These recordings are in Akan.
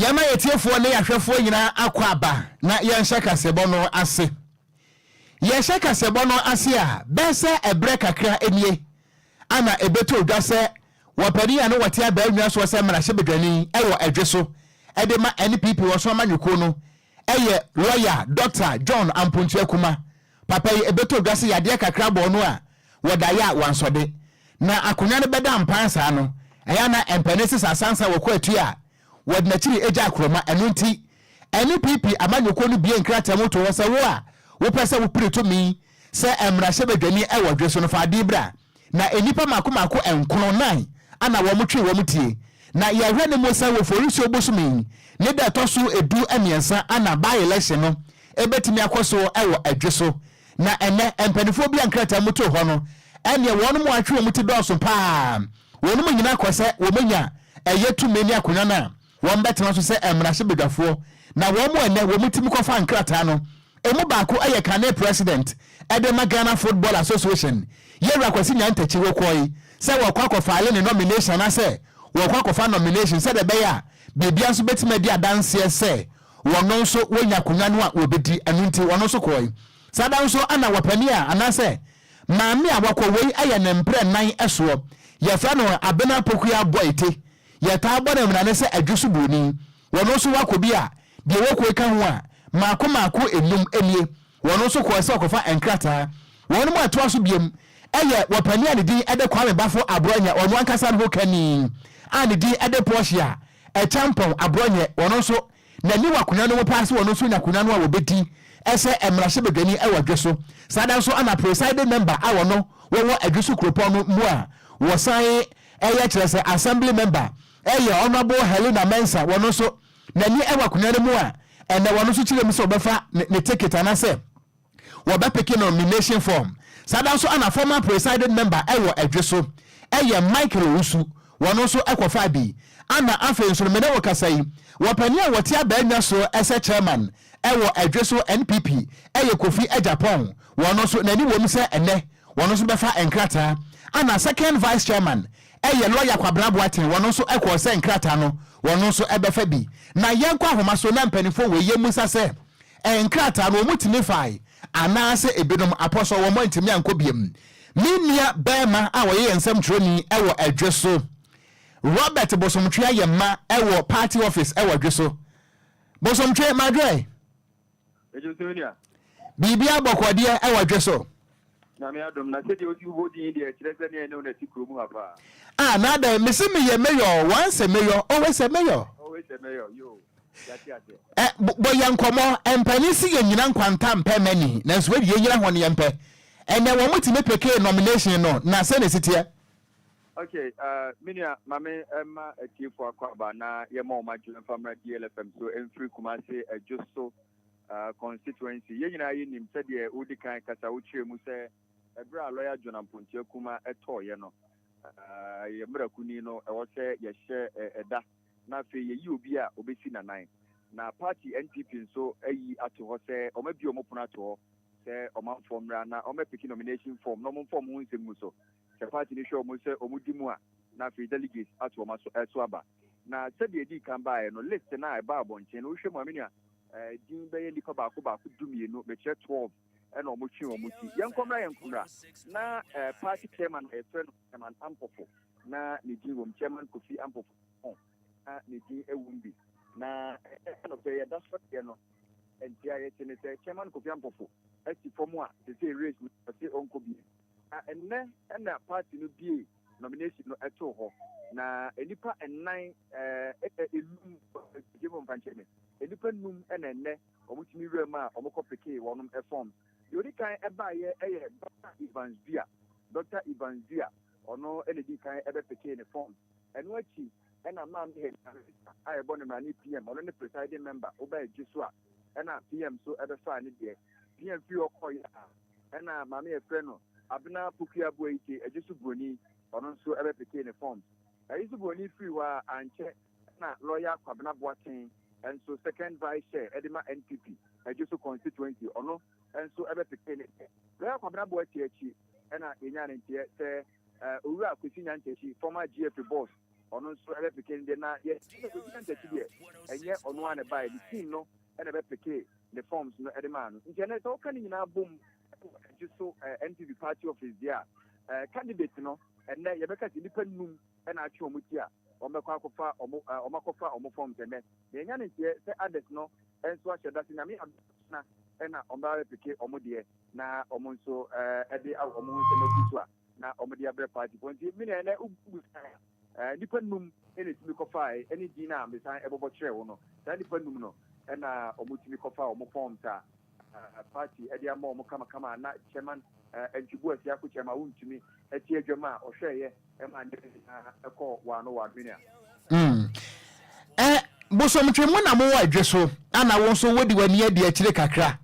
Yɛma yɛtiefoɔ ne yɛahwɛfoɔ nyinaa akɔ aba na yɛnhyɛ kaseɛbɔ no ase. Yɛhyɛ kaseɛbɔ no ase a, bɛyɛ sɛ ɛberɛ kakra nie ana ɛbɛtɔ dwa sɛ wɔpanin a ne wɔte abaa nnwa soɔ sɛ mmarahyɛbadwani wɔ Ɛdwe so de ma NPP wɔ so amanyɔkuo no yɛ lɔya Dɔkta John Ampontua Kuma. Papa yi ɛbɛtɔ dwa sɛ yadeɛ kakra bɔɔ no a wɔdaeɛ a wansɔde. Na akonnwa no bɛda mpan saa no, ɛyɛ a na mpanin sesa asansa wɔkɔ atua a wɔde n'akyiri agya akorɔma. Ɛno nti, NPP amanyɔkuo no bue nkrataa mu to hɔ sɛ wo a wopɛ sɛ wopere tumi sɛ mmarahyɛbadwani wɔ dwe so no fa adeɛ bra. Na nnipa mmaako mmaako nkono, nnan, ana wɔn twee wɔn tie. Na yɛhwɛ no mu sɛ wɔ Forisuo bosome yi ne da ɛtɔ so 13 ana by-election no bɛtumi akɔ so wɔ Adwe so. Na ɛnnɛ mpaninfoɔ bi a nkrataa mu too hɔ no ɛneɛ wɔn mo atwe wɔn ti dɔɔso paa. Wɔn mu nyina kɔ sɛ wɔn nya ɛyɛ tumi ne akonwa no a wɔn bɛtena so sɛ mmarahyɛbadwafoɔ. Na wɔn mo ɛnnɛ wɔn tumi kɔfa nkrataa no Emu baako yɛ kane president de ma Ghana Football Association, Yewura Kwasi Nyantakyi Wokɔe sɛ wɔkɔ akɔ file ne nomination anaasɛ wɔkɔ akɔfa nomination sɛdeɛ ɛbɛyɛ a biribia nso bɛtumi adi adanseɛ sɛ wɔno nso wɔnya akonwa no a wɔbɛdi, ɛno nti ɔno nso kɔe. Saa da nso na wɔpanin a anaasɛ maame a wakɔ wei yɛ ne mprɛ nnan soɔ, yɛfrɛ no Abena Pokuya Boite, yɛtaa bɔ no mmarane sɛ Adwo so Buroni. Wɔn nso wɔakɔ bi a deɛ wɔkɔe ka ho a, mmaako mmaako nnum nie. Wɔn nso kɔɔ sɛ wɔkɔfa nkrataa. Wɔn mu a ɛtoa so biom yɛ wɔpanin a ne din de Kwame Bafo Aborɔnyɛ, ɔno ankasa ne ho kani a ne din de Portia Acheampong Aborɔnyɛ. Wɔn nso, n'ani wɔ akonnwa no mu paa sɛ wɔn nso nya akonnwa no a wɔbɛdi sɛ mmarahyɛbadwani wɔ Dwe so. Saa da nso na presiding member a wɔno wɔwɔ Adwe so kuropɔn no mu a wɔsan yɛ kyerɛ sɛ assembly member Ɛyɛ Honourable Helena Mensah, wɔno nso n'ani wɔ akonnwa no mu a ɛnɛ wɔno nso kyerɛ mu sɛ wɔbɛfa ne ticket anaasɛ wɔbɛpeke nomination form. Saa da nso ana former presiding member ɛwɔ Ɛdwe so ɛyɛ Michael Owusu, wɔno nso ɛkɔfaa bi. Ana afei nso no mene wo kasa yi, wɔpanin a wɔte abaanwa so ɛsɛ chairman ɛwɔ Ɛdwe so NPP ɛyɛ Kofi Agyapong, wɔno nso n'ani wɔ mu sɛ ɛnɛ wɔno nso bɛfa nkrataa. Ana second vice chairman Ɛyɛ lɔya Kwabena Boateng, wɔno nso kɔɔ sɛ nkrataa no wɔno nso bɛfa bi. Na yɛnkɔ ahoma so na mpaninfoɔ wei yɛmmusa sɛ nkrataa no wɔn tumi fae anaa sɛ ebinom apɔsɔ wɔn antumi ankɔ biom. Me nua barima a ɔyɛ yɛn nsɛmtwerɛni wɔ Ɛdwe so, Robert Bosomtwe ayɛ mma wɔ party office wɔ Ɛdwe so. Bosomtwe, madwerɛ. Biribiara bɔkɔɔ deɛ ɛwɔ dwe so. Nyame adom, na sɛdeɛ wosi bobɔ din yi deɛ ɛkyerɛ sɛ ne ɛne wo na ɛte kurom ha paa. Ah, na adɛn, mese meyɛ mayor, once a mayor, always a mayor. Always a mayor, yoo, yɛate aseɛ. Ɛ, bɔ yɛn nkɔmmɔ, mpanin se yɛn nyina nkwanta mpɛ many, nanso wei deɛ yɛn nyina hɔ ne yɛmpɛ. Ɛnɛ wɔn tumi pekee nomination no, na sɛn na ɛsi teɛ? Ok, uh, me nua, ma me mma atiefo akwaaba na yɛma wɔn adwene mfa mmra DLFM so mfiri Kumasi Adwo so uh, constituency. Yɛn nyinaa yɛnim sɛdeɛ wodi kan kasa wokyerɛ mu sɛ ɛberɛ a lɔya John Ampontua Kuma tɔɔyɛ no, uh, yɛ mmarakuni no, ɛwɔ sɛ yɛhyɛ ɛda na afei yɛyi obi a obɛsi n'anan. Na party NPP nso ayi ato hɔ sɛ wɔabue wɔn pono ato hɔ sɛ ɔmanfoɔ mmra na wɔmmɛpeke nomination form na wɔmfa wɔn ho nsɛm ngu so. Sɛ party no hwɛ wɔn sɛ wɔdi mu a, na afei delegates ato wɔn aso ɛso aba. Na sɛdeɛ ɛdii kan baeɛ no, list no a ɛbaa abɔnten no, wohwɛ mu a, me nua, eh, din bɛyɛ nnipa baako baako 12, mekyerɛ 12, ɛna wɔtwe wɔn ti. Yɛnkɔ mmra, yɛnkɔ mmra. Na eh, party chairman a yɛfrɛ no Chairman Ampofo, na ne din wom, Chairman Kofi Ampofo, na ne din wom bi. Na ɛnɛ anɔpa yi, yɛda so deɛ no, nti a yɛte ne sɛ Chairman Kofi Ampofo asi fam a seesei race no ɔse ɔnkɔ bio. Na ɛnnɛ na party no bue nomination no too hɔ, na nnipa nnan ɛɛ enum, gyefo mfa nkyɛ me, nnipa num na ɛnnɛ wɔtumi wura mu a wɔkɔ pekee wɔn forms. Deɛ odi kan baeɛ yɛ Doctor Evans Dua, Doctor Evans Dua, ɔno na edii kan bɛpekee ne forms. Ɛno akyi na Maame Helen Mensah a yɛbɔ no mmara ne PM, ɔno ne presiding member, woba Adwo so a, ɛna PM nso bɛfaa ne deɛ. PM firi hɔ kɔeɛ a, Ɛna maame a yɛfrɛ no Abena Pokuya Boaite, Adwoso Broni, ɔno nso bɛpetee ne forms. Adwoso Broni firii hɔ a, ankyɛ na Lɔya Kwabena Boateng nso, second vice chair de ma NPP, Adwoso constituency, ɔno nso bɛpetee ne deɛ. Lɔya Kwabena Boateng akyi na yɛnyaa ne nteɛ sɛ Owura Kwesi Nyantakyi, former GFA boss. ɔno nso ɛbɛpeke ne deɛ. Na yɛ Kwesi Nyantakyi deɛ, ɛnyɛ ɔno ara na ɛbaeɛ, ne team no ɛna ɛbɛpeke ne forms no ɛde maa no. Nti ɛnɛ sɛ woka ne nyinaa bom ɛwɔ Ɛgye so NPP party office deɛ a, candidate no, ɛnɛ yɛbɛka sɛ nnipa num ɛna atwe wɔn ti a wɔbɛkɔ akɔfa wɔn, wɔn akɔfa wɔn forms ɛnɛ. Na yɛnya ne nteɛ sɛ others no nso ahyɛ da sɛ Nyame adom na ɛna wɔn bɛba bɛpeke wɔn deɛ na wɔn nso ɛde wɔn ho nsɛm agu so a na wɔn de abrɛ party foɔ. Nti me nua, ɛnɛ wobu nnipa num ɛna etumi kɔfae ɛne din a mesan ɛbɔbɔ kyerɛ wo no. Saa nnipa num no ɛna wɔn tumi kɔfa wɔn forms a party ɛde ama wɔn kamakama, na Chairman Ntwibu Asiako, Chairman Wontumi ɛte adwam a ɔhwɛɛyɛ ɛma nneɛma nyinaa ɛkɔ waano waano, me nua. Bosomtwe mu na mowɔ Adwe so, ana wo nso wodi w'ani adi akyire kakra.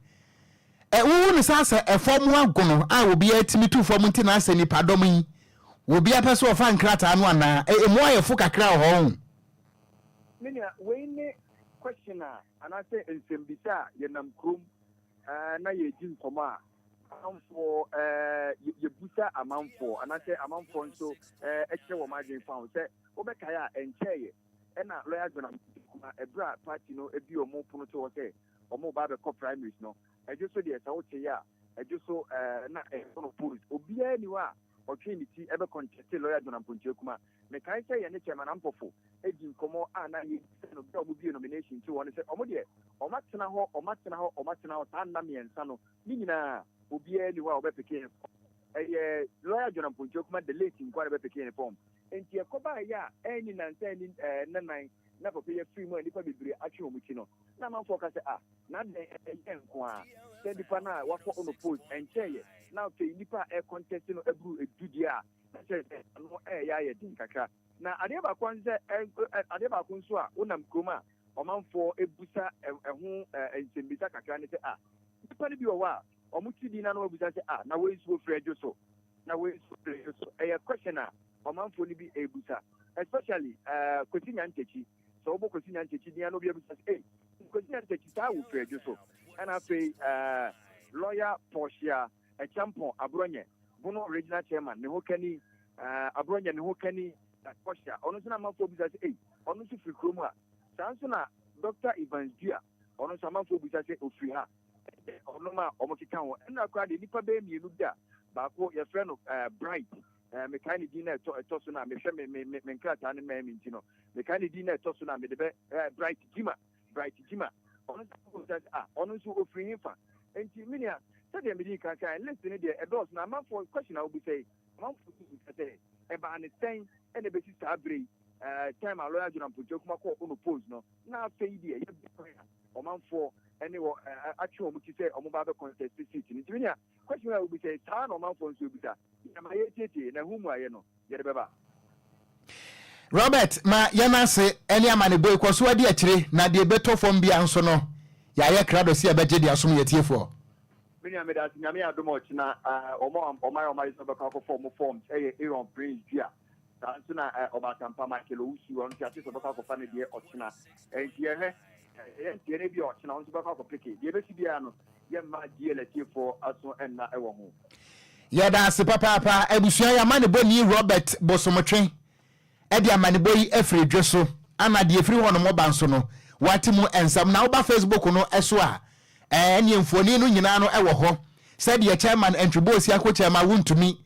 Wohu no saa sɛ ɛfam agono a obiara tumi tu fam nti na asɛ nipadɔm yi obiara pɛ sɛ ɔfa nkrataa no anaa emu ayɛ fo kakra wɔ hɔ o? Me nua, wei ne question a anaasɛ nsɛmbisa a yɛnam kurom na yɛdi nkɔmmɔ a amanfoɔ yɛbusa amanfoɔ anaasɛ amanfoɔ nso kyerɛ wɔn adwene fa ho. Sɛ wobɛkae a, ɛnkyɛeɛ ɛna Lawyer John Kuma, ɛberɛ a party no bi ɔmo pono to hɔ sɛ ɔmo ba abɛkɔ primaries no, Ɛdwo so deɛ, sɛ wote yɛ a, Ɛdwo so na ɛyɛ no post, obiara ni hɔ a ɔtwe ne ti ɛbɛ contest Lawyer John Ampontua Kuma. Mekae sɛ yɛne Chairman Ampɔfo di nkɔmmɔ a na yɛbisa no berɛ a ɔmo bie nomination to hɔ no sɛ ɔmo deɛ ɔmo atena hɔ, ɔmo atena hɔ, ɔmo atena hɔ saa nna 3 no ne nyinaa, obiara ni hɔ a ɔbɛpeke ne form. Ɛyɛ Lawyer John Ampontua Kuma the late nko a na ɛbɛpeke ne form. Nti ɛkɔbaeɛ a ɛnni nansa ɛnni nnanan na papa yi afiri mu a nnipa bebree atwe wɔn ti no, na amanfoɔ ka sɛ, ah, na adɛn ɛyɛ nko a sɛ nnipa no a wakɔ ono post ɛnkyɛeɛ na afei nnipa a ɛcontest no aburu 10 deɛ a, na kyerɛ sɛ ano ɛyɛ ayɛ den kakra. Na adeɛ baako nso sɛ adeɛ baako nso a wonam kurom a ɔmanfoɔ ebusa ɛho nsɛmbisa kakra ne sɛ, ah, nnipa no bi wɔ hɔ a wɔn ti di na na wɔabusa sɛ, ah, na wei nso ofiri Adwo so, na wei nso ofiri Adwo so? Ɛyɛ question a ɔmanfoɔ no bi ebusa, especially Kwesi Nyantakyi. Sɛ wɔbɔ Kwesi Nyantakyi din a, na obi abusa sɛ, ei, Kwesi Nyantakyi saa wofiri Adwo so? Ɛna afei Lawyer Portia Ɛkyampɔn Aborɔnyɛ, Bono Regional Chairman, ne ho kani Aborɔnyɛ ne ho kani Portia, ɔno nso na amanfoɔ bisa sɛ, ei, ɔno nso firi kurom a. Saa nso na Dr Evans Dua, ɔno nso amanfoɔ bisa sɛ ofiri ha. Ɔnom a wɔkeka ho ɛnna koraa deɛ, nnipa bɛyɛ mmienu bi a baako yɛfrɛ no Bright, mekae ne din na ɛtɔ so no a mehwɛ me nkrataa no mmaa mi nti no, mekae ne din na ɛtɔ so no a mede bɛ Bright Jima, Bright Jima, ɔno nso sɛ, ah, ɔno nso ofiri he fa? Nti me nua, sɛdeɛ mede kan kan list no deɛ, ɛdɔɔso na amanfoɔ question a wobisa yi, amanfoɔ nso bisa sɛ ɛbaa ne sɛn ɛna ɛbɛsi saa bere yi, time a Lawyer John Ampontua Kuma kɔɔ ono post no, na afei deɛ yɛbi kwan a ɔmanfoɔ ɛne wɔ atwe wɔn ti sɛ wɔn ba bɛ contest seat no. Nti me nua, question a wobisa yi, saa na ɔmanfoɔ nso ebisa. Yɛma yɛtietie na ɛho mu ayɛ no yɛde bɛba. Robert, ma yɛn ase ne amanebɔ yi kɔ so adi akyire, na deɛ ɛbɛtɔ fam bia nso no, yɛayɛ krado sɛ yɛbɛgye de asom yɛtiefoɔ. Me nua, meda ase. Nyame adom a, ɔkyena ɔmo a ɔmo ayɛ ɔmo ayɛ sɛ ɔbɛkɔ akɔfa ɔmo forms ɛyɛ Aaron Prince Dua. Saa nso na Ɔbaatampa Michael Owusu, ɔno nso yɛate sɛ ɔbɛkɔ akɔfa ne deɛ ɔkyena. Nti yɛhwɛ yɛn nteɛ no bi a ɔkyena ɔno nso bɛkɔ akɔpeke. Deɛ ɛbɛsi biara no, yɛmma DL atiefoɔ aso ɛnna ɛwɔ ho. Yɛda ase papaapa. Abusua yi amanebɔni Robert Bosomtwe de amanebɔ yi afiri dwe so, ana deɛ ɛfiri hɔnom ba nso no wate mu nsɛm. Na woba Facebook no so a, ɛneɛ mfoni no nyinaa no ɛwɔ hɔ sɛdeɛ Chairman Antwi Boasiako Chairman Wontumi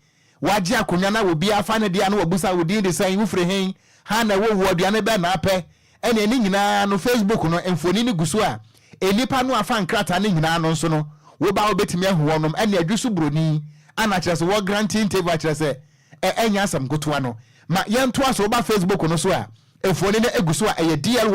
wagye akonnwa na obiara fa ne deɛ na wabusa wo din de sɛn, wofiri hen, ha na ɛwɔ wo, aduane bɛn na apɛ, ɛne ne nyinaa no, Facebook no mfoni no gu so a nnipa no afa nkrataa no nyinaa no nso no, woba wobɛtumi ahu wɔnom. Ɛne Adwo so buroni ana kyerɛ sɛ wɔ grant interview akyerɛ sɛ ɛnyɛ asɛm nkotoa no. Ma yɛntoa so. Woba Facebook no so a, mfoni no egu so a ɛyɛ DL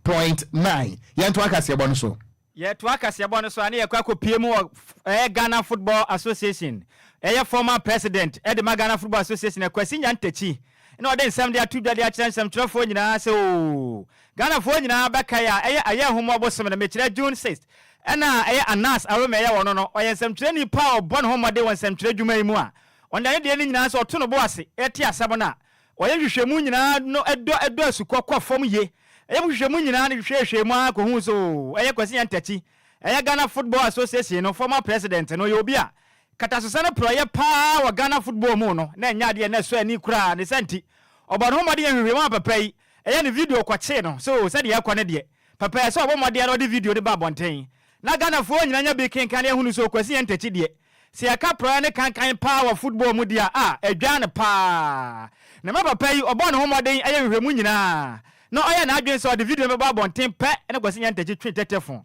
106.9. Yɛntoa kaseɛbɔ no so. Yɛtoa kaseɛbɔ no so a, ne yɛkɔ akɔpie mu wɔ ɛyɛ Ghana Football Association. Ɛyɛ former president ɛde ma Ghana Football Association, Kwasi Nyantakyi, na ɔde nsɛm de ato dwa de akyerɛ nsɛmtwerɛfoɔ nyinaa sɛ oo Ghanafoɔ nyinaa bɛkae a, ɛyɛ ayɛ nhomoa bosome no, mekyerɛ June 6, ɛna ɛyɛ Anas Arome ɛyɛ wɔno no, ɔyɛ nsɛmtwerɛni pa a ɔbɔ ne ho mmɔden wɔ nsɛmtwerɛ dwuma yi mu a ɔno deɛ ne deɛ no nyinaa sɛ ɔto no bo ase ɛte asɛm no a ɔyɛ nhwehwɛmu nyinaa no ɛdɔ ɛdɔ asukɔ kɔ fam yie. Ɛyɛ mu nhwehwɛmu nyinaa no hwehwɛhwɛ mu ara kɔhuu sɛ oo ɛyɛ Kwasi Nyantakyi, ɛyɛ Ghana Football Association no former president no, ɔyɛ obi a katasosɛ no porɔeɛ paa wɔ Ghana football mu no na ɛnyɛ adeɛ na ɛsɔ ani koraa. Ne saa nti, Ɔbɔ ne ho mmɔden yɛ nhwehwɛmu a papa yi ɛyɛ ne video kɔkyee no so sɛdeɛ ɛkɔ no deɛ papa yɛ sɛ ɔbɔ mmɔden na ɔde video no ba abɔnten na Ghanafoɔ nyina nya bi kenkan ahunu sɛ Kwasi Nyantakyi deɛ, sɛ yɛka prɔeɛ ne kankan paa wɔ football mu deɛ a, adwaa no paa. Na ma papa yi ɔbɔɔ ne ho mmɔden yɛ nhwehwɛmu nyinaa na ɔyɛɛ n'adwene sɛ ɔde video no bɛbɔ abɔnten pɛ na Kwasi Nyantakyi twe tetefon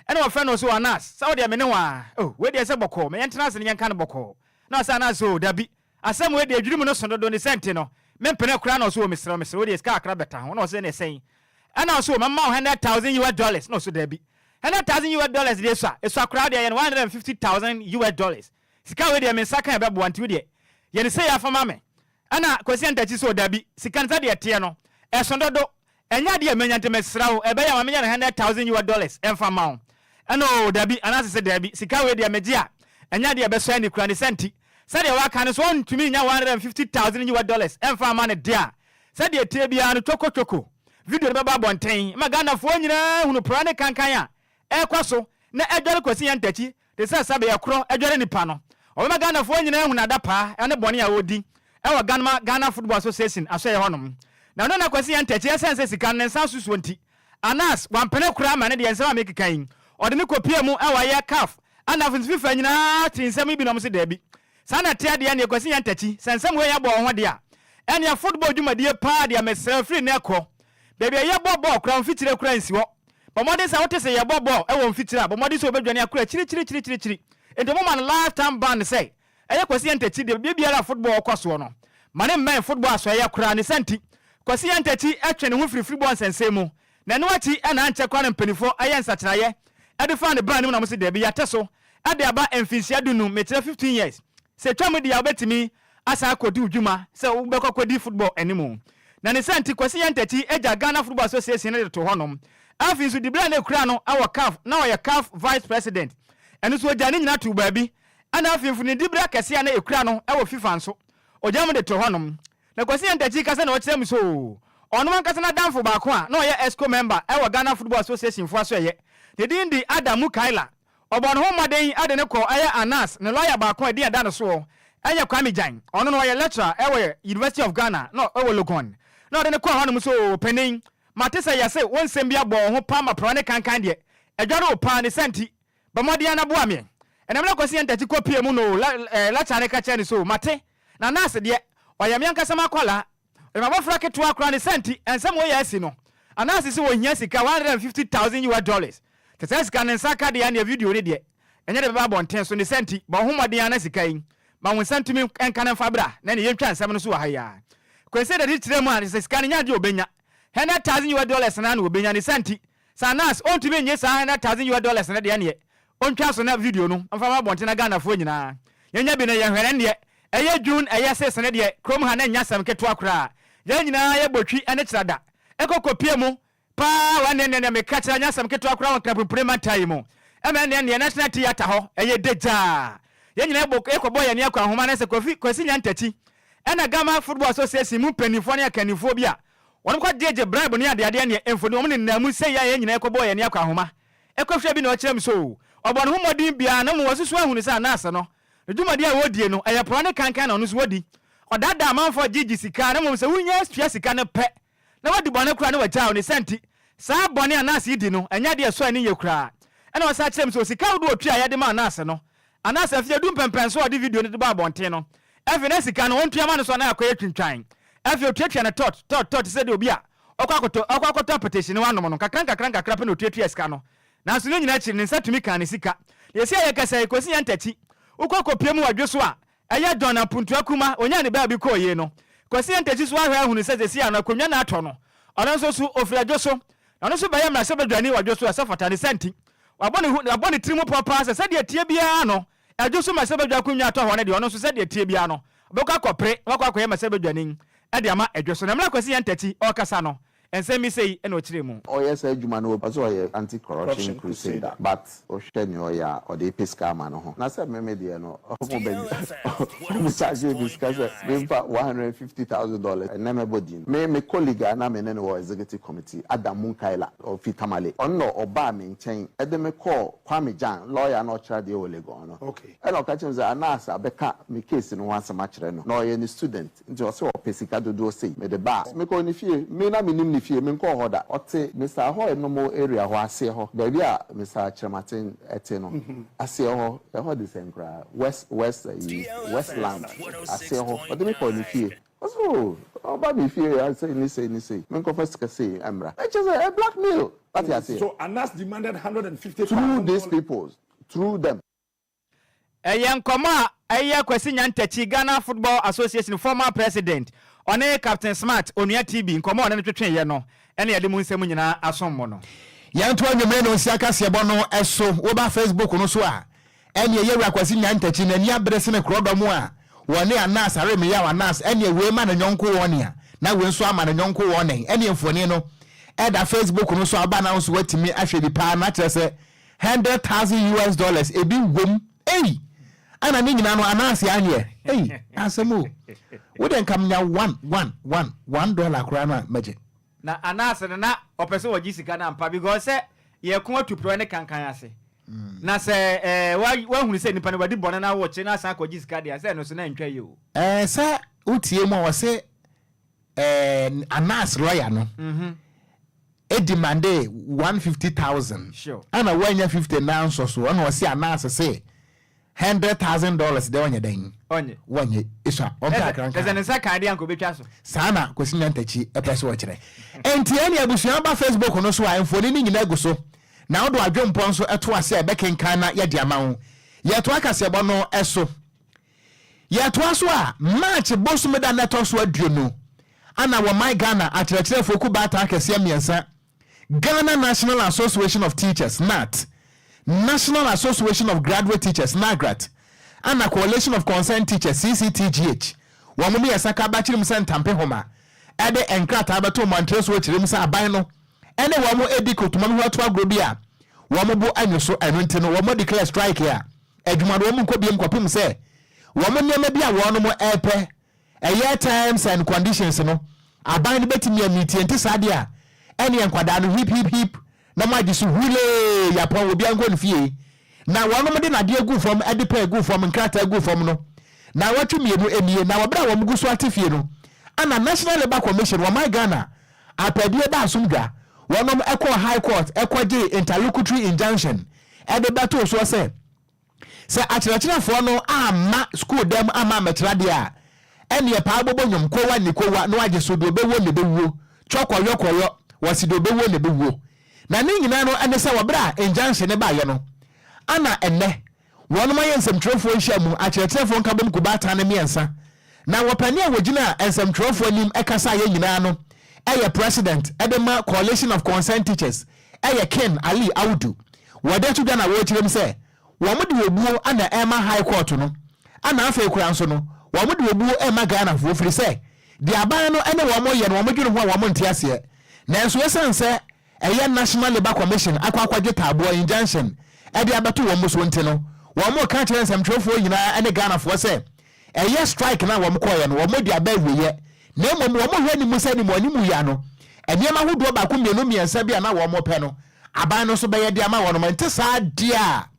ɛna wɔfrɛ no so Anas sɛ wodeɛ me ne wo a, oh, wei deɛ sɛ bɔkɔɔ, ma yɛntena ase na yɛnka no bɔkɔɔ. Na ɔsɛ Anas oh, dabi, asɛm wei deɛ adwiri mu no so dodo ne sɛ nti no, mempene koraa. Na ɔso wɔ mesrɛ wo, mesrɛ wo deɛ sika kakra bɛta ho. Na ɔsɛ ne sɛn? Ɛna ɔso mɛma wo $100,000 US. Na ɔso dabi, $100,000 US deɛ esua esua koraa deɛ yɛ no $150,000 US. Sika wei deɛ me nsa kan ɛbɛboa, nti wo deɛ yɛ ne sɛ yɛ afa ma me. Ɛna Kwasi Nyantakyi sɛ ɔdabi, sika no sɛ deɛ teɛ no ɛso dodo, ɛnyɛ adeɛ a menya, nti mesrɛ wo, ɛbɛyɛ a ma menyɛ no $100,000 US ɛmfa ma wo. Ɛna o dabi, anaasɛ sɛ dabi, sika wei deɛ megye a ɛnyɛ adeɛ a ɛbɛsɔ ani kura ne sɛ nti sɛdeɛ waka no so ɔntumi nya $150,000 US ɛmfa ama no deɛ a, sɛdeɛ tie biara no twokotwoko video no bɛba abɔnten ma Ghanafoɔ nyinaa hunu pra ne kankan a ɛrekɔ so na ɛdware Kwasi Nyantakyi te sɛ sɛbe ɛkorɔ ɛdware nipa no. Ɔbɛma Ghanafoɔ nyinaa hunu adapaa ɛne bɔne a wɔdi ɛwɔ Ghana Football Association asɔeɛ hɔnom. Na ɔno na Kwasi Nyantakyi ɛsɛn sɛ sika no ne nsa sosoɔ nti Anas wampene koraa ma ne deɛ nsɛm a mekeka yi ɔde ne kɔpie mu ɛwɔ ɛyɛ CAF ana afei nso FIFA nyinaa tiri nsɛm yi bi na ɔmo sɛ daabi, saa na ɛteɛ deɛ neɛ Kwasi Nyantakyi sɛ nsɛm wei abɔ wo ho deɛ a, ɛneɛ football dwumadie paa deɛ mesrɛ firi nnɛ kɔ baabi a yɛbɔ bɔɔl koraa mfikyire koraa nsi hɔ. Bɔ mmɔden sɛ wote sɛ yɛbɔ bɔɔl ɛwɔ mfikyire a, bɔ mmɔden sɛ wobɛdwane akora akyirikyirikyirikyiri. Nti ɔmo ma no lifetime ban sɛ ɛyɛ Kwasi Nyantakyi deɛ biribiara a football kɔ soɔ no ma ne mmɛn football asɔeɛ koraa. Ne sɛ nti Kwasi Nyantakyi ɛtwe ne ho firifiri bɔɔl nsɛnsɛn mu. Na ɛno akyi ɛna ankyɛ koraa no mpanimfoɔ ɛyɛ nsakyeraeɛ ɛde faa ne ban no mu na mo sɛ daabi, yɛate so ɛde aba mfinhyia 15, mekyerɛ 15 years, sɛ twa mu deɛ a wobɛtumi asan akɔdi wo dwuma sɛ wobɛkɔ akɔdi football animu. Na ne sɛ nti Kwasi Nyantakyi agya Ghana Football Association no de to hɔnom. Afei nso dibere a na ekura no wɔ CAF, na ɔyɛ CAF vice president, ɛno nso ogya ne nyinaa to baabi. Ɛna afei nso ne dibere akɛseɛ a na ekura no wɔ FIFA nso ogya mu de to hɔnom. Na Kwasi Nyantakyi kasa na ɔkyerɛ mu so ɔno ankasa n'adamfo baako a na ɔyɛ EXCO member ɛwɔ Ghana Football Association fo aso ɛyɛ ne din di Adam Mukaila, ɔbɔ ne ho mmɔden de ne kɔ ɛyɛ Anas ne lawyer baako a ɛdin ɛda no soɔ ɛyɛ Kwame Gyan. Ɔno no ɔyɛ lecturer ɛwɔ University of Ghana na ɛwɔ Legon, na ɔde ne kɔɔ hɔnom so panin, mate sɛ yɛse wo nsɛm bi abɔ wo ho paa ma prɔ ne kankan deɛ adware wo paa, ne sɛ nti bɔ mmɔden anaboa meɛ. Ɛnam na Kwasi Nyantakyi kɔ pie mu no lecturer ne ka kyerɛ ne so mate na Anas deɛ ɔyɛ me ankasa m'akwadaa, ɔyɛ m'abɔfra ketewa koraa, ne sɛ nti ɛnsɛm wɔyɛ asi no Anas sɛ wɔhia sika $150,000 US te sɛ sika ne nsa ka deɛ neɛ video ne deɛ ɛnyɛ de bɛba abɔnten so. Ne sɛ nti bɔ ho mmɔden ana sika yi ma wo nsa ntumi nka ne mfa bra na ne yɛntwa nsɛm no so wɔ ha yi a. Kwesi de kyerɛ mu a sɛ sika no nya deɛ ɔbɛnya $100,000 US na ɔbɛnya. Ne sɛ nti sɛ Anas ɔntumi nye saa $100,000 US no deɛ neɛ ɔntwa so na video no mfa ma abɔnten na Ghanafoɔ nyinaa yɛnya bi no yɛhwɛ ne deɛ ɛyɛ June ɛyɛ 6 ne deɛ kurom ha na nya sɛm ketewa koraa yɛn nyinaa yɛbɔ twi ne kyerɛ ɛkɔ kɔpie mu paa wa ne ne meka kyerɛ nya sɛm ketewa koraa wɔ Nkrapompire mantam yi mu ɛma ne National Theatre hɔ ɛyɛ degyaa yɛn nyinaa ɛkɔbɔ yɛn akɔ ahoma no sɛ Kofi Kwasi Nyantakyi ɛna Ghana Football Association mu mpanimfoɔ ne akannifoɔ bi a wɔn kɔ gyegye bribe ne adeadeɛ neɛ mfoni wɔn nenam mu sɛ yɛn nyinaa ɛkɔbɔ yɛn akɔ ahoma ɛkɔhwɛ bi na ɔkyerɛ mu so ɔbɔ ne ho mmɔden biara na mu wɔsoso ahunu sɛ anaasɛ no ne dwumadi a wɔdie no ɛyɛ porɔ ne kankan na ɔno nso wɔdi ɔdaadaa amanfoɔ gyegye sika na mmom sɛ wonya tua sika no pɛ na wadi bɔne koraa na wagyaa wo. Ne sɛ nti saa bɔne a Anas yi di no ɛnyɛ adeɛ ɛsɔ ani yɛ koraa. Ɛna ɔsa kyerɛ mu sɛ sika ahodoɔ otua a yɛde ma Anas no, Anas afei adu mpɛmpɛn so a ɔde video no de ba abɔnten no, afei na sika no ɔntua ma no so na akɔyɛ twintwan. Afei otuatua no tɔt tɔt tɔt sɛ deɛ obi a ɔkɔ akɔtɔ apɛtɛsi ne wanom no nkakra nkakra nkakra pɛ na otuatua sika no. Nanso ne nyinaa akyiri ne nsa tumi kaa ne sika. Yɛsi a yɛkasa yi, Kwasi Nyantakyi wokɔ kɔpie mu wadwo so a ɛyɛ John Apuntua Kuma onya ne baabi kɔɔ yie no, Kwasi Nyantakyi so ahwɛ ahunu sɛ sɛsi ano akonnwa no atɔ no, ɔno nso so ofiri adwo so na ɔno nso bɛyɛ mmarahyɛbadwani wadwo so ɛsɛ fata. Ne sɛ nti wabɔ ne tiri mu pɔ paa sɛ sɛdeɛ tie biara no ɛdwo so mmarahyɛbadwa akonnwa atɔ hɔ no deɛ ɔno nso sɛdeɛ tie biara no ɔbɛkɔ akɔpere na wakɔ akɔyɛ mmarahyɛbadwani ɛde ama ɛdwo so. Na mmerɛ Kwasi Nyantakyi ɔrekasa no. Nsɛm bi sei na ɔkyerɛɛ mu. Ɔyɛ saa adwuma no ɔsɛ ɔyɛ anti corruption crusader but wohwɛ nea ɔyɛ a ɔde pɛ sika ama ne ho na sɛ me me deɛ no ɔmo bɛ ɔmo charge me sika sɛ memfa $150,000 ɛnɛ mɛbɔ din me me colleague a na me ne no wɔ executive committee, Adam Munkaila, ɔfi Tamale, ɔno na ɔbaa me nkyɛn ɛde me kɔɔ Kwame Gyan, lawyer na ɔkyerɛ adeɛ wɔ Legon no, ɛna ɔka kyerɛ me sɛ Anas abɛka me case no ho asɛm akyerɛ no na ɔyɛ ne student, nti ɔsɛ ɔpɛ sika dodoɔ sei. Mede ba a, mekɔɔ ne fie. Me na menim ne fie, menkɔɔ hɔ da. Ɔte Mr. Ahoy no mo area hɔ aseɛ hɔ, baabi a Mr. Kyerematen ɛte no aseɛ hɔ. Ɛhɔ de sɛn koraa, west ayi, Westland aseɛ hɔ. Ɔde me kɔɔ ne fie. Ɔsɛ o ɔba me fie sɛ ne sei ne sei, menkɔfa sika sei mmra. Ɛkyɛ sɛ ɛ blackmail, wate aseɛ? So Anas demanded 150 through these people, through them. Ɛyɛ nkɔmɔ a ɛyɛ Kwasi Nyantakyi, Ghana Football Association former president, ɔne Captain Smart Onua TV nkɔmɔ a ɔne no twetweeɛ no ɛne yɛde mu nsɛm nyinaa asom mo no. Yɛnto anwummere no nsi akaseɛbɔ no so. Woba Facebook no so a, ɛneɛ yɛwura Kwasi Nyantakyi n'ani abere sene korɔdɔm a wɔne Anas Aremeyaw Anas. Ɛneɛ wei ma ne nyɔnko wɔne a na wei nso ama ne nyɔnko wɔne. Ɛneɛ mfoni no ɛda Facebook no so aba na nso watumi ahwɛ bi paa na kyerɛ sɛ US$100,000 ebi wom. Ei, ana ne nyinaa no Anas anyɛ? Ei, asɛm o. Wode nka menya one one one one dollar koraa no a, mɛgye. Na Anas no na ɔpɛ sɛ wɔgye sika no ampa, because sɛ yɛko atu porɔ ne kankan ase na sɛ wahunu sɛ nipa no wadi bɔne na wɔkye na asan akɔgye sika deɛ, sɛ ɛno so na ntwa yi o. Sɛ wotie mu a, wɔse Anas lawyer no edemande 150,000 ɛna wɔanya 50 nan nso so, ɛna ɔse Anas se $100,000 deɛ, ɔnyɛ dɛn? Ɔnyɛ. Wɔnyɛ esua ɔmpɛ akranka. Ɛsɛ ne nsa kan deɛ anka obɛtwa so. Saa na Kwasi Nyantakyi ɛpɛ so ɔkyerɛ. Nti ɛne abusua ba Facebook no so a, mfoni no nyinaa gu so na wode adwempɔ nso ɛto ase a, ɛbɛkenkan na yɛde ama wo. Yɛto akaseɛbɔ no ɛso. Yɛtoa so a, March bosome da na ɛtɔ so 20 ana wɔman Ghana akyerɛkyerɛfoɔ ku baatan akɛseɛ mmiɛnsa, Ghana National Association of Teachers, GNAT, National Association of Graduate Teachers, NAGRAT, ana Coalition of Concerned Teachers, CCTGH, wɔn mmiɛnsa ka bakyerɛ mu sɛ ntampe homa ɛde nkrataa bɛto mmɔntere so kyerɛ mu sɛ aban no ɛne wɔn edi kotomam ho ato agorɔ bi a wɔn bo anyo so. Ɛno nti no wɔn declare strike a adwuma no wɔn nkɔ biem kɔpem sɛ wɔn nneɛma bi a wɔn ɛrepɛ, ɛyɛ terms and conditions no, aban no bɛtumi ameetie. Nti saa deɛ a, ɛneɛ nkwadaa no hip hip hip na mo agye so hulee yapɔn, obiara nkɔ ne fie. Na wɔn de nadeɛ gu fam, ɛde pɛn gu fam, nkrataa gu fam no na wɔtwe mmienu nie. Na wɔberɛ a wɔn gu so ate fie no ana National Labour Commission, wɔn Ghana apɛdeɛ ba asomdwa, wɔnom ɛkɔɔ High Court ɛkɔgye interlocutory injunction ɛde bɛtoo soɔ sɛ akyerɛkyerɛfoɔ no amma school dɛm ama mmɛkyerɛ adeɛ a, ɛneɛ paa bɔbɔ nnwom kowa ne kowa na wagye so deɛ ɔbɛwuo ne bɛwuo, twɔkɔyɔkɔyɔ wɔsi deɛ ɔbɛwuo ne bɛwuo. Na ne nyinaa no ɛne sɛ wɔberɛ a injunction ne baayɛ no ana ɛnɛ wɔnom ayɛ nsɛmtwerɛfoɔ nhyia mu, akyerɛkyerɛfoɔ nkabom kubaatan ne mmiɛnsa, na wɔpani a wɔgyina nsɛmtwerɛfoɔ anim ɛkasa yɛ nyinaa no ɛyɛ president ɛde ma Coalition of Concerned Teachers, ɛyɛ Ken Ali Audu. Wɔde ato dwa na wɔrekyerɛ mu sɛ wɔn de obuo ana ɛma High Court no, ana afei koraa nso no wɔn de obuo ɛma Ghanafoɔ, firi sɛ deɛ aban no ɛne wɔn yɛ no, wɔn dwene ho a wɔn nte aseɛ. Nanso ɛsiane sɛ ɛyɛ National Labour Commission akɔ akɔgye taaboɔ injunction ɛde abɛto wɔn so nti no, wɔn ka kyerɛ nsɛmtwerɛfoɔ nyinaa ɛne Ghanafoɔ sɛ ɛyɛ strike na wɔn kɔɔyɛ no, wɔn de aba awieɛ, na mmom wɔn hwɛ ne mu sɛ ne mu anim yia no, nneɛma ahodoɔ baako, mmienu, mmiɛnsa bi a na wɔn pɛ no, aban no nso bɛyɛ de ama wɔn. Nte saa deɛ a,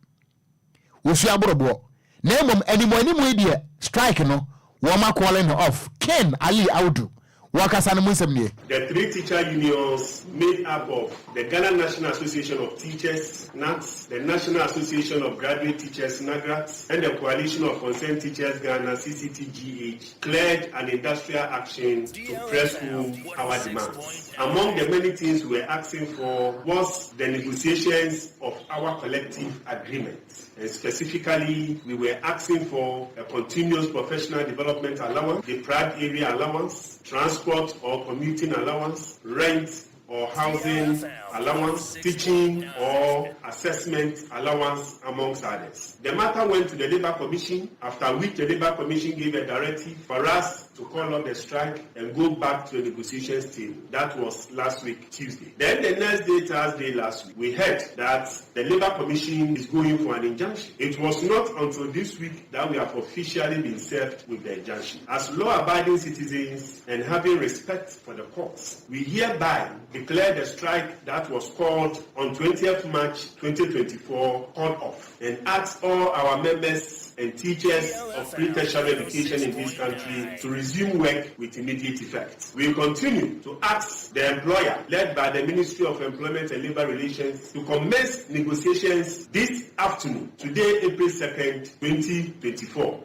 wɔsua aboroboɔ. Na mmom anim anim yi deɛ, strike no wɔn acalling no off. Ken Ali Audu wɔkasa no mu nsɛm nie. The three teacher unions, made up of the Ghana National Association of Teachers, GNAT, the National Association of Graduate Teachers, NAGRAT, and the Coalition of Concerned Teachers Ghana, CCTGH, cleared an industrial action to press home our demands. Among the many things we were asking for was the negotiations of our collective agreement. And specifically, we were asking for a continuous professional development allowance, the deprived area allowance, transport or commuting allowance, rent or housing allowance, teaching or assessment allowance, amongst others. The matter went to the Labour Commission, after which the Labour Commission gave a directive for us to call off the strike and go back to the negotiations table. That was last week, Tuesday. Then the next day, Thursday last week, we heard that the Labour Commission is going for an injunction. It was not until this week that we have officially been served with the injunction. As law-abiding citizens and having respect for the courts, we hereby declare the strike that was called on 20th March 2024 called off and ask all our members and teachers of pre-tertiary education in this country to resume work with immediate effect. We continue to ask the employer, led by the Ministry of Employment and Labor Relations, to commence negotiations this afternoon, today, April 2nd, 2024.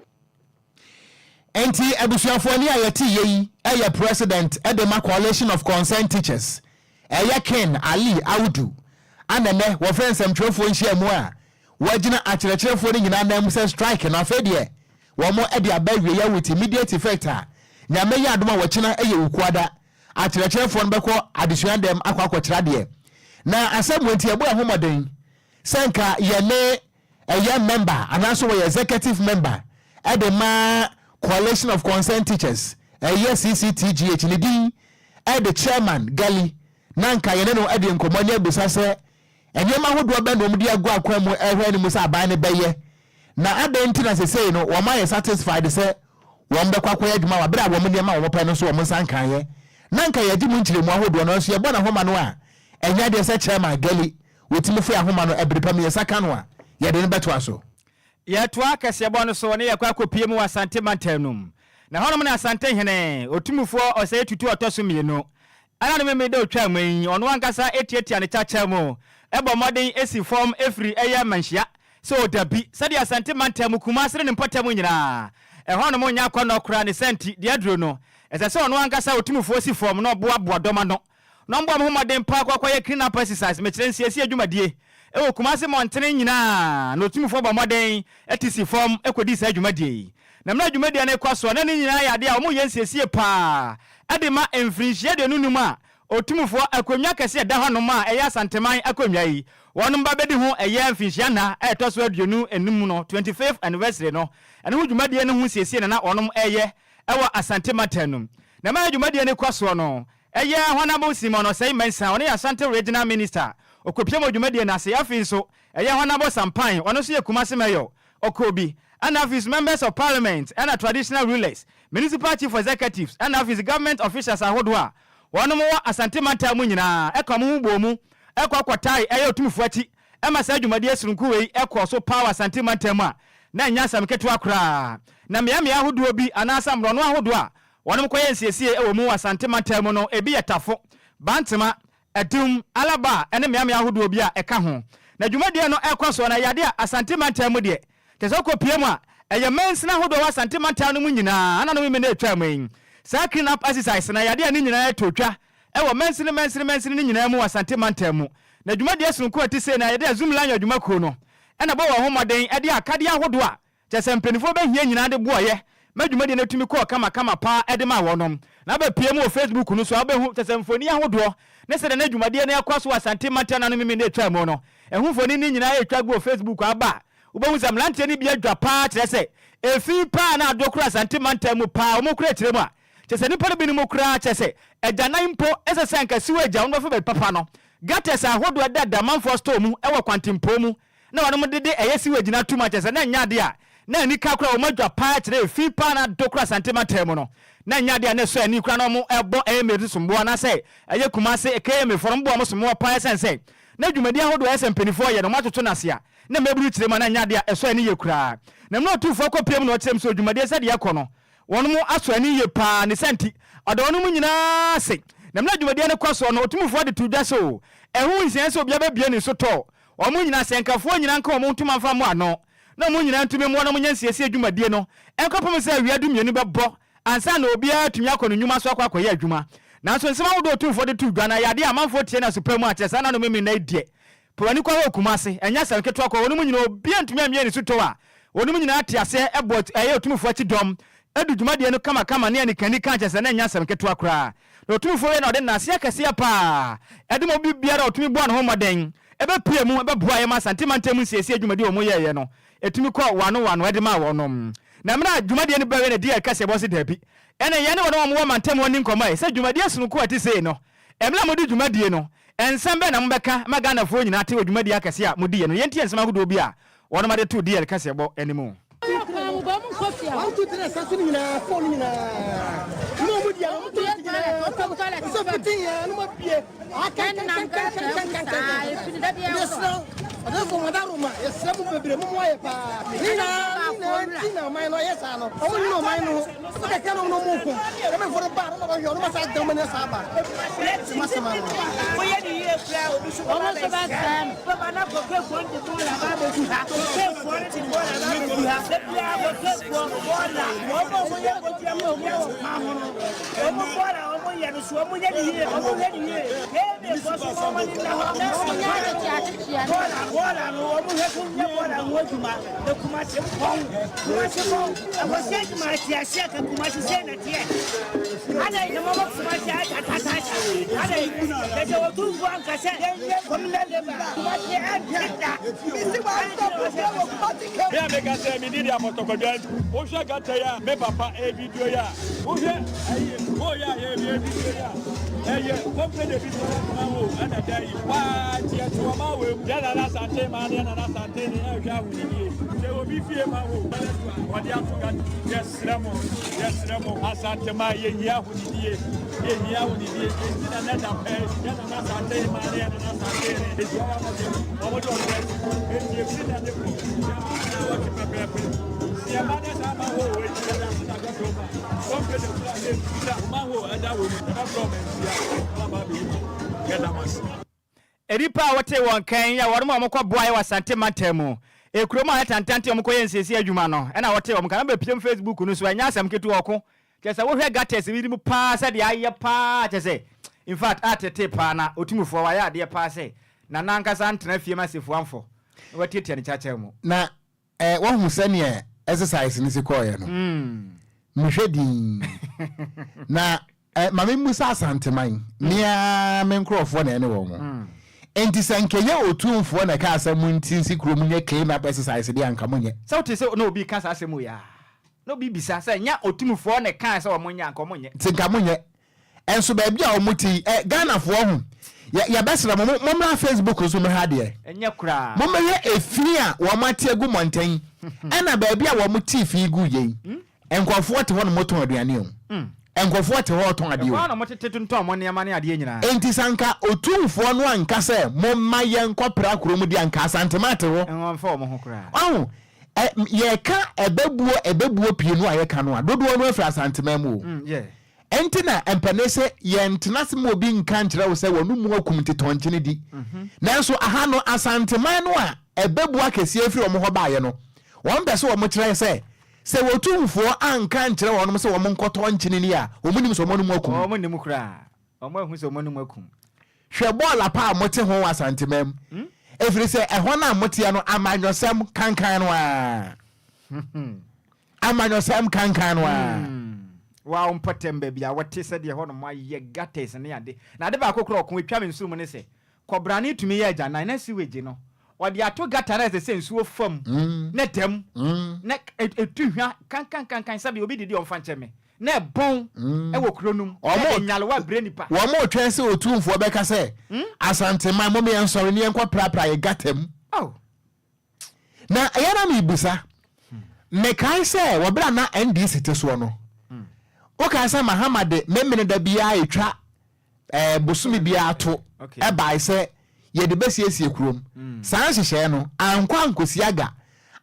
Nti abusuafoɔ, ni a yɛte yɛ yi ɛyɛ president ɛde ma Coalition of Concerned Teachers, ɛyɛ Ken Ali Audu. Anɛnɛ wɔfrɛ nsɛmtwerɛfoɔ nhyia mu a wɔagyina akyerɛkyerɛfoɔ no nyinaa nan mu sɛ strike no afei deɛ wɔn de aba awieɛ with immediate effect, a Nyame yɛ adom a wɔkyena yɛ Wukuada akyerɛkyerɛfoɔ no bɛkɔ adesua dɛm akɔ akɔkyerɛ adeɛ. Na asɛm wɔ nti ɛbɔ ɛho mmɔden sɛ nka yɛne ɛyɛ member anaasɛ wɔyɛ executive member ɛde ma Coalition of Concerned Teachers, ɛyɛ CCTGH, ne din ɛde Chairman Gali, na nka yɛne no ɛde nkɔmmɔ ne abusa sɛ nneɛma ahodoɔ bɛn na wɔn de agu akwan mu ɛhwɛ anim sɛ aban no bɛyɛ, na adan nti na sesei no wɔn ayɛ satisfied sɛ wɔn bɛkɔ akɔyɛ adwuma wɔ abere a wɔn nneɛma a wɔn pɛ no nso wɔn nsa nkaeɛ. Na nka yɛgye mu nkyerɛmu ahodoɔ no nso yɛbɔ n'ahoma no a ɛnyɛ adeɛ sɛ Chairman Gali wɔtumi fo ahoma no ɛbere pam yɛsa ka no a yɛde no bɛtoa so. Yɛtoa kɛseɛbɔ no so ne yɛkɔ akɔpie mu wɔ Asante mantam no mu, na hɔnom ne Asante hene Otumfoɔ Ɔsɛe Tutu ɔtɔ so mmienu ɛna no meme dɛ otwa mu yi, ɔno ankasa etiatia ne kyakyɛ mu ɛbɔ mmɔden esi fam efiri ɛyɛ Manhyia sɛ ɔdabi sɛdeɛ Asante mantam mu, Kumase ne ne mpɔtam nyinaa ɛhɔnom nyɛ akɔnnɔ koraa. Ne sɛnti deɛ aduro no ɛsɛ sɛ ɔno ankasa Otumfoɔ si fam na ɔboaboa dɔm ano na ɔmboa mo ho mmɔden paa kɔkɔyɛ clean up exercise, mekyerɛ nsiesie adwumadie ɛwɔ Kumase mmɔntene nyinaa. Na Otumfoɔ bɔ mmɔden ɛte si fam ɛkɔdi saa dwumadie yi, na mmerɛ dwumadie no kɔ soɔ na ne nyinaa yɛ adeɛ a wɔn yɛ nsiesie paa ɛde ma mfirinhyia 25 a Otumfoɔ akonnwa kɛse ɛda hɔnom a ɛyɛ Asanteman akonnwa yi wɔn ba bɛdi ho ɛyɛ mfinhyia nna a ɛtɔ so 25 no, 25th anniversary no, ɛno ho dwumadie no ho siesie na na wɔn ɛyɛ ɛwɔ Asante mantam no. Na mmerɛ dwumadie no kɔ soɔ no, ɛyɛ Honourable Simon Ɔsɛe Mensah, ɔno yɛ Asante Regional Minister, ɔkɔpie mu dwumadie no ase. Afei nso ɛyɛ Honourable Sampan, ɔno nso yɛ Kumase Mayor, ɔkɔɔ bi, ɛna afei nso members of parliament ɛna traditional rulers, municipal chief executives, ɛna afei nso government officials ahodoɔ a wɔnom wɔ Asante mantam mu nyinaa ɛka wɔn ho bɔ mu ɛkɔ akɔtae ɛyɛ Otumfoɔ akyi ɛma saa dwumadie soronko wei ɛkɔɔ so paa wɔ Asante mantam mu a na ɛnyɛ asɛm ketewa koraa. Na mmeammea ahodoɔ bi anaasɛ mmorɔno ahodoɔ a wɔnom kɔyɛ nsiesie ɛwɔ mu wɔ Asante mantam mu no, ebi yɛ Tafo, Bantema, Ɛdum, Alaba ɛne mmeammea ahodoɔ bi a ɛka ho. Na dwumadie no ɛkɔ soɔ na yɛade a Asante mantam mu deɛ kyɛ sɛ wokɔpie mu a ɛyɛ mansini ahodoɔ wɔ Asante mantam no mu nyinaa ana no mimi na ɛtwa mu yi saa clean up exercise na yɛade a ne nyinaa ɛtɔ twa ɛwɔ mansini mansini mansini no nyinaa mu wɔ Asante mantam mu. Na dwumadie sononko a ɛte sei na yɛde a Zoomlion adwumakuo no ɛna bɔ wɔn ho mmɔden ɛde akadeɛ ahodoɔ a kyɛ sɛ mpanimfoɔ bɛhia nyinaa de boɔyɛ ma dwumadie no tumi kɔɔ kamakama paa ɛde ma wɔnom. Na abɛpie mu wɔ Facebook no so a wobɛhu kyɛ sɛ mfoni ahodoɔ ne sɛdeɛ na dwumadie no ɛkɔ so wɔ Asante mantam no mimi na ɛtwa mu no, ɛho mfoni no nyinaa ɛtwa gu wɔ Facebook aba a wobɛhu sɛ mmeranteɛ no bi adwa paa, kyerɛ sɛ efi paa na adoɔ kora Asante mantam mu paa wɔn kora akyerɛ mu a kyerɛ sɛ nnipa no binom koraa kyerɛ sɛ agyanan mpo ɛsɛ sɛ anka siwa agya wɔn bɛfa baabi papa no, gutters ahodoɔ ɛda damanfoɔ store mu ɛwɔ kwantempɔn mu na wɔn dede ɛyɛ siwa gyina tum a kyerɛ sɛ na nyɛ adeɛ a na ani ka koraa. Wɔn adwa paa kyerɛ efi paa na ado kora Asante mantam mu no, na nyɛ adeɛ a na ɛsɔ ani koraa na wɔn ɛbɔ ɛyɛ mmeri somboa anaasɛ ɛyɛ Kumase KMA foɔ no bɔ wɔn somboa paa, ɛsɛn sɛ na dwumadie ahodoɔ ɛyɛ sɛ mpanimfoɔ yɛ no wɔn atoto n'ase a na mmɛburu kyerɛ mu a na nyɛ adeɛ a ɛsɔ ani yie koraa. Na mu na Otumfoɔ kɔpie mu na ɔkyerɛ mu sɛ dwumadie sɛdeɛ ɛkɔ no wɔn mo asɔ ani yie paa, ne sɛ nti ɔda wɔn mu nyinaa ase. Na mmerɛ dwumadie no kɔ soɔ no, Otumfoɔ de to dwa sɛ o ɛho nsia sɛ obiara bɛbie ne so tɔ wɔn nyinaa sɛnkafoɔ nyinaa nka wɔn ntoma mfa mo ano na wɔn nyinaa ntumi mmoa na wɔn nyɛ nsiesie dwumadie no ɛnkɔpem sɛ awia 12 bɛbɔ ansa na obiara tumi akɔ ne nnwuma so akɔ akɔyɛ adwuma. Nanso nsɛm ahodoɔ Otumfoɔ de to dwa na yɛade amanfoɔ tie no asopa mu a kyerɛ saa nanom mi nna yi deɛ pɛ w'ani kɔ hɔ Kumase ɛnyɛ asɛm ketewa kɔ wɔn mu nyinaa obiara ntumi amie ne so tɔ a wɔn mu nyinaa te aseɛ ɛbɔ ɛyɛ Otumfoɔ akyi dɔm edu dwumadie no kamakama ne anikanika kyerɛ sɛ na ɛnyɛ asɛm ketewa koraa. Na Otumfoɔ wei na ɔde nnaseɛ kɛseɛ paa ɛde ma obi biara a ɔtumi boa ne ho mmɔden ɛbɛpue mu ɛbɛboa yɛ ma Asante mantam mu nsiesie dwumadie a wɔn yɛɛyɛ no ɛtumi kɔ wano wano ɛde maa wɔnom. Na mmerɛ a dwumadie no bɛwie no DL kɛseɛ bɔ se daabi ɛne yɛne wɔnom a wɔwɔ mantam hɔ nni nkɔmmɔ ɛ sɛ dwumadie sononko a ɛte sei no mmerɛ a modi dwumadie no nsɛm bɛn na mobɛka ma Ghanafoɔ nyinaa ate wɔ dwumadie akɛseɛ a modiiɛ no yɛntie nsɛm ahodoɔ bi a wɔnom de too DL kaseɛbɔ anim. Me a meka sɛ medi de apɔtɔkɔdwa nti, wohwɛ gata yi a me papa ɛrevideo yi a, wohwɛ ayi hoo yi a yɛrevideo yi a, ɛyɛ kɔmpene bi so ma wo ɛna da yi waa nti ɛte wɔ ma wɔ mu. Yɛ Nana Asante maa ne yɛ Nana Asante ne ɛrehwɛ ahonidie. Sɛ obi fie ma wo ɔde ato gata. Yɛsrɛ mo, yɛsrɛ mo Asante maa yɛhia ahonidie, yɛhia ahonidie. Enti na nɛ da pɛɛ yɛ Nana Asante maa ne yɛ Nana Asante ne ɛhyia yɛ amɔde wɔn de wɔn akyi. Enti efiri na ne kɔ yɛ ma na wɔtwe pɛpɛɛpɛ. Si yɛ ba ne saa ma hɔ wɔ yi yɛda ase na gata ɔma. Kɔmpene kura yɛ nsa ma hɔ ɛda wɔ mu yɛbɛfrɛ ɔma nsia na ɔba abɛyi mu. Yɛda mo ase. Nnipa a wɔtee wɔn kan yɛ wɔnom a wɔkɔboaeɛ wɔ Asante mantam mu. Ekurom a ayɛ tantante a wɔkɔyɛ nsiesie adwuma no na wɔtee wɔn nka. Na bɛpiem Facebook no so, ɛnyɛ asɛm ketewa, ɔko. Kyerɛ sɛ wohwɛ gutters bi mu paa sɛdeɛ ayɛ paa kyerɛ sɛ in fact atetee paa na Otumfoɔ wayɛ adeɛ paa sɛ Nana ankasa antena fie ma Sefua mfɔ na watiatia ne kyakyaa mu. Na Eh, woahu sɛdeɛ exercise no si kɔɔeɛ no? Mehwɛ dinn. Na eh, ma memmusa Asanteman, me ara me nkurɔfoɔ na ɛne wɔn. Enti sɛ nka ɛyɛ Otumfoɔ na ɛkaa sɛ monti nsi kurom nyɛ clean up exercise deɛ a, nka monyɛ. Sɛ wote sɛ na obi reka saa asɛm wei a, na obi bisa sɛ ɛnyɛ Otumfoɔ na ɛkaa sɛ wɔnyɛ a, nka wɔnyɛ. Nti nka monyɛ. Nso baabi a wɔn te yi, eh, Ghanafoɔ ho, yɛ, yɛbɛsrɛ mo, mo, mommra Facebook nso mmɛhwɛ adeɛ. Ɛnyɛ koraa. Mommɛhwɛ efi a wɔn ate agu mmɔnten, ɛna baabi a wɔn te fi gu yɛ yi. Nkurɔfoɔ te hɔ nom tɔn aduane o. Nkurɔfoɔ te hɔ retɔn adeɛ o. Ɛhɔ ara na wɔtete tontɔn wɔn nneɛma ne adeɛ nyinaa. Enti sɛ anka Otumfoɔ no anka sɛ momma yɛnkɔpra kurom deɛ anka Asantema te hɔ. Wɔmfa wɔn ho koraa. Wahu, ɛ, yɛka ɛbɛbuo ɛbɛbuo pii no a yɛka no a, dodoɔ no afiri Asanteman mu o. Yeah. Enti na ɛmpɛ sɛ yɛntena ase ma obi nka nkyerɛ wo sɛ wɔn mu akum ntetɔnkyene di. Nanso aha no, Asanteman no a ɛbɛbu akɛseɛ firi wɔn hɔ baeɛ no, wɔn pɛ sɛ wɔkyerɛ sɛ, sɛ Otumfoɔ anka ankyerɛ wɔn sɛ wɔn nkɔtɔ nkyene ni a, wɔn nim sɛ wɔn anom akum. Wɔn nnim koraa. Wɔn ahu sɛ wɔn anom akum. Hwɛ bɔɔla pa a mote ho wɔ Asanteman mu, ɛfiri sɛ ɛhɔ no a moteɛ no, amanyɔsɛm kankan no ara. Amanyɔsɛm kankan no ara. Wo a wo mpɔtam baabi a wote sɛdeɛ ɛhɔnom ayɛ gutters ne ade. Na ade baako koraa ɔko ɛtwa me nsono mu ne sɛ, kɔbrane tumi yɛ agyanan na sewage no, wɔde ato gutter no a ɛsɛ sɛ nsuo fa mu na ɛda mu na ɛtu hwa kankankankan sɛdeɛ obi didi a ɔmfa nkyɛ me na ɛbɔn wɔ kuro no mu na ɛde nyarewa brɛ nipa. Wɔretwɛn sɛ Otumfoɔ bɛka sɛ, Asanteman, mom yɛnsɔre na yɛnkɔprapra yɛn gutter mu. Oh. Na ɛyɛ na mebisa, mekae sɛ wɔ berɛ a na NDC te soɔ no, wokae sɛ Mahama de Memeneda biara ɛtwa eh, bosome biara to ɛbae sɛ yɛde bɛsiesie kurom. Hmm. Saa nhyehyɛɛ no ankɔ ankɔsi aga.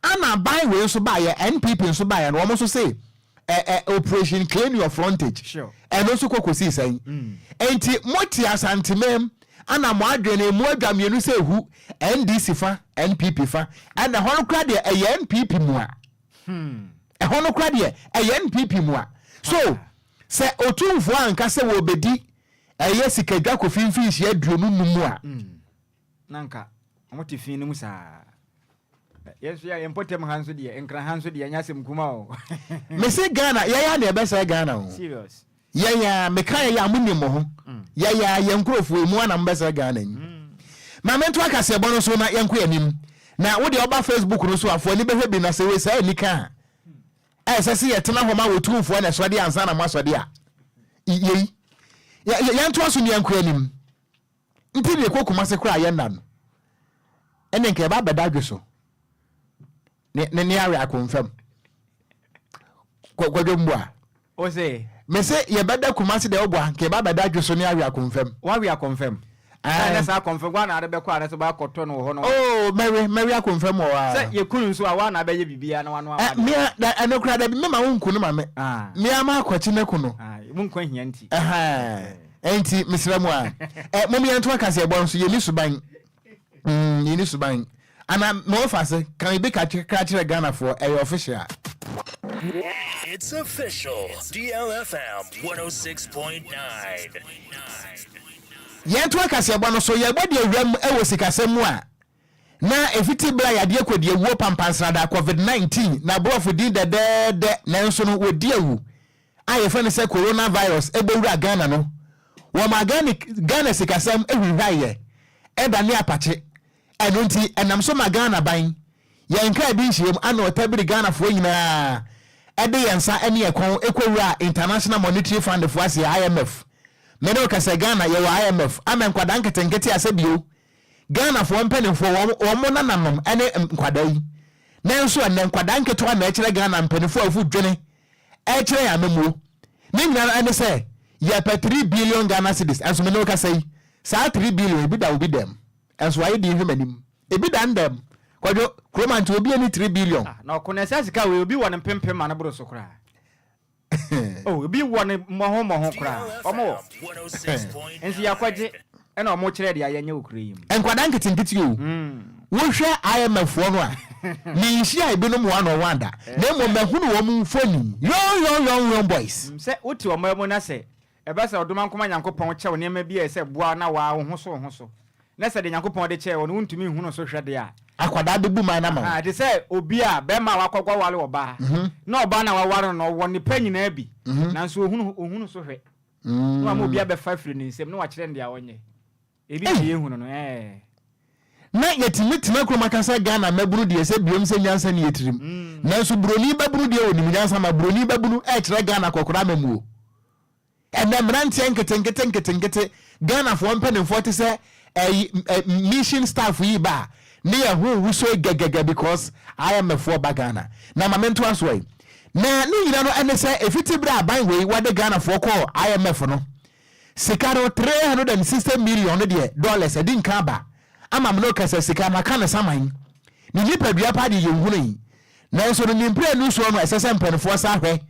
Ana aban wei nso baeɛ, NPP nso baeɛ no, wɔn nso se ɛ ɛ operation clean your frontage ɛno nso kɔ kɔsii sɛn mm. enti mote asantemam ana mo adwene mu adwa mmienu sɛ ehu ndc fa npp fa ɛna ɛhɔ no kora deɛ ɛyɛ npp mu a hmm. ɛhɔ no kora deɛ ɛyɛ npp mu a so ah. sɛ otumfoɔ anka sɛ wɔbɛdi ɛyɛ sikadwa kofi mfinhyia 25 mu a hmm. Na nka wɔte fi no mu saa. Yɛn nso yɛn mpɔtam ha nso deɛ, Nkran ha nso deɛ, ɛnyɛ asɛm kuma o. Mese Ghana, yɛyɛ a na yɛbɛsɛe Ghana o. Serious. Yɛn a meka yɛn a monim mo ho. Yɛn a yɛn nkurɔfoɔ yi, mo ara na mobɛsɛe Ghana yi. Ma mento akaseɛbɔ no so na yɛnkɔ yɛn anim. Na wo deɛ woba Facebook no so a, fo ani bɛhwɛ bi na sɛ wei saa anika a, ɛsɛ sɛ yɛtena hɔ ma Otumfoɔ na ɛsɔde ansa na moasɔde a, yei. Yɛntoa so ne yɛnkɔ yɛn anim. Nti deɛ ɛkɔ Kumase koraa a yɛnna no, ɛne nka yɛba abɛda adwo so. Ne ne ne awe akomfam. Kwadwo mboa. O se. Me se yɛbɛda Kumasi deɛ woboa nka yɛba abɛda Dwoso ne awe akomfam. Wawe akɔmfam? Ɛɛ. Na saa akɔmfam waa na ade bɛkɔ anasɛ wobɛakɔtɔ no wɔ hɔ no? Oo mɛwe mɛwe akɔmfam wɔ hɔ aa. Sɛ yɛku no nso a waa na abɛyɛ biribiara na wanoa w'ade? Mea da ɛno koraa dabi mema wo nku no ma me. Mea makɔkye no aku no. Mo nkwa hia nti. Ɛhaa ɛnti mesrɛ mo a ɛ mom yɛnto akaseɛbɔ nso yɛnni suban. Mm, yɛnni suban. Ana me wɔfa ase ka ebi kakra kyerɛ Ghanafoɔ, ɛyɛ official. It's official, DLFM 106.9. Yɛntoa kaseɛbɔ no so, yɛbɔ deɛ wuram wɔ sikasɛm mu a, na ɛfiti berɛ a yadeɛ kɔdiawuo pampansradaa covid 19 na aborɔfo din dɛdɛɛdɛ nanso no wɔdi awu a yɛfrɛ no sɛ Corona virus bɛwura Ghana no, wɔmaa Ghana Ghana sikasɛm hwihwaeɛ, ɛdane apakye. Ɛno nti, ɛnam so ma Ghana ban, yɛn nkaedi nhyiam ano ɔtabiri Ghanafoɔ nyinaa de yɛn nsa ne yɛn kɔn kɔwuraa International Monetary Fund foɔ aseɛ, IMF. Me ne wo kasa yi, Ghana yɛwɔ IMF ama nkwadaa nketenkete a sɛbio Ghanafoɔ mpaninfoɔ wɔn wɔn nananom ne nkwadaa yi. Nanso ɛnnɛ nkwadaa nketewa na ɛkyerɛ Ghana mpaninfoɔ a wɔfu dwene ɛkyerɛ yɛn amammuo. Ne nyinaa ne sɛ yɛpɛ 3 billion Ghana cedis, ɛnso me ne wo kasa yi, saa 3 billion ebi da obi dɛm. Ɛnso wayɛ din hwɛ m'anim. Ebi da ndɛm. Kwadwo, kurom ha nti obi ani 3 billion. Ah, na ɔko na saa sika wei obi wɔ no mpempem ma no boro so koraa. Oh, obi wɔ no mmɔho mmɔho koraa. Ɔmo wɔ. Nso yɛakɔgye ɛna ɔmo kyerɛ deɛ yɛnyɛ wɔ kuro yi mu. Nkwadaa nketenkete o. Wohwɛ IMF foɔ no a, menhyiaa ebinom one on one da. Na mmom mahunu wɔn mfoni. Young young young young boys. Sɛ wote ɔman mu na sɛ Ɛba sɛ ɔdomankoma Nyankopɔn kyɛ wo nneɛma bi a ɛsɛ boa na waa wo ho so wo ho so, na sɛ deɛ Nyankopɔn de kyɛɛ wo no wontumi nhunu so hwɛ deɛ a. Akwadaa bɛbu man no ama wo. Ahaa, te sɛ obi a, barima a wakɔ akɔware ɔbaa, na ɔbaa no a waware no no, ɔwɔ nnepa nyinaa bi, nanso ɔhunu, ɔhunu so hwɛ, na wama obi abɛfa afiri ne nsam, na wakyerɛ no deɛ ɔnyɛ. Ebi na yɛhunu no, ɛɛ. Na yɛtumi tena kurom aka sɛ Ghana mmabunu deɛ sɛ biom sɛ nyansa nni yɛ tirim. Nanso buroni babunu deɛ ɔnim nyansa ma buroni babunu ɛrekyerɛ Ghana kɔkora amammuo. Ɛnɛ mmeranteɛ nketenkete nketenkete Ghanafoɔ mpanimfoɔ te sɛ ɛyi mission staff yi ba a ne yɛ ho wusoe gɛgɛgɛ because IMF foɔ ba Ghana. Na ma mentoa soɔ yi. Na ne nyina no ɛne sɛ ɛfiti berɛ a aban wei wɔde Ghanafoɔ kɔɔ IMF no Sika no, 360 million no deɛ dollars adi nka aba ama me no kasa sika no aka ne saman. Ne nipadua paa deɛ yɛnhunui. Nanso no ne mprenu soɔ no ɛsɛ sɛ mpaninfoɔ san hwɛ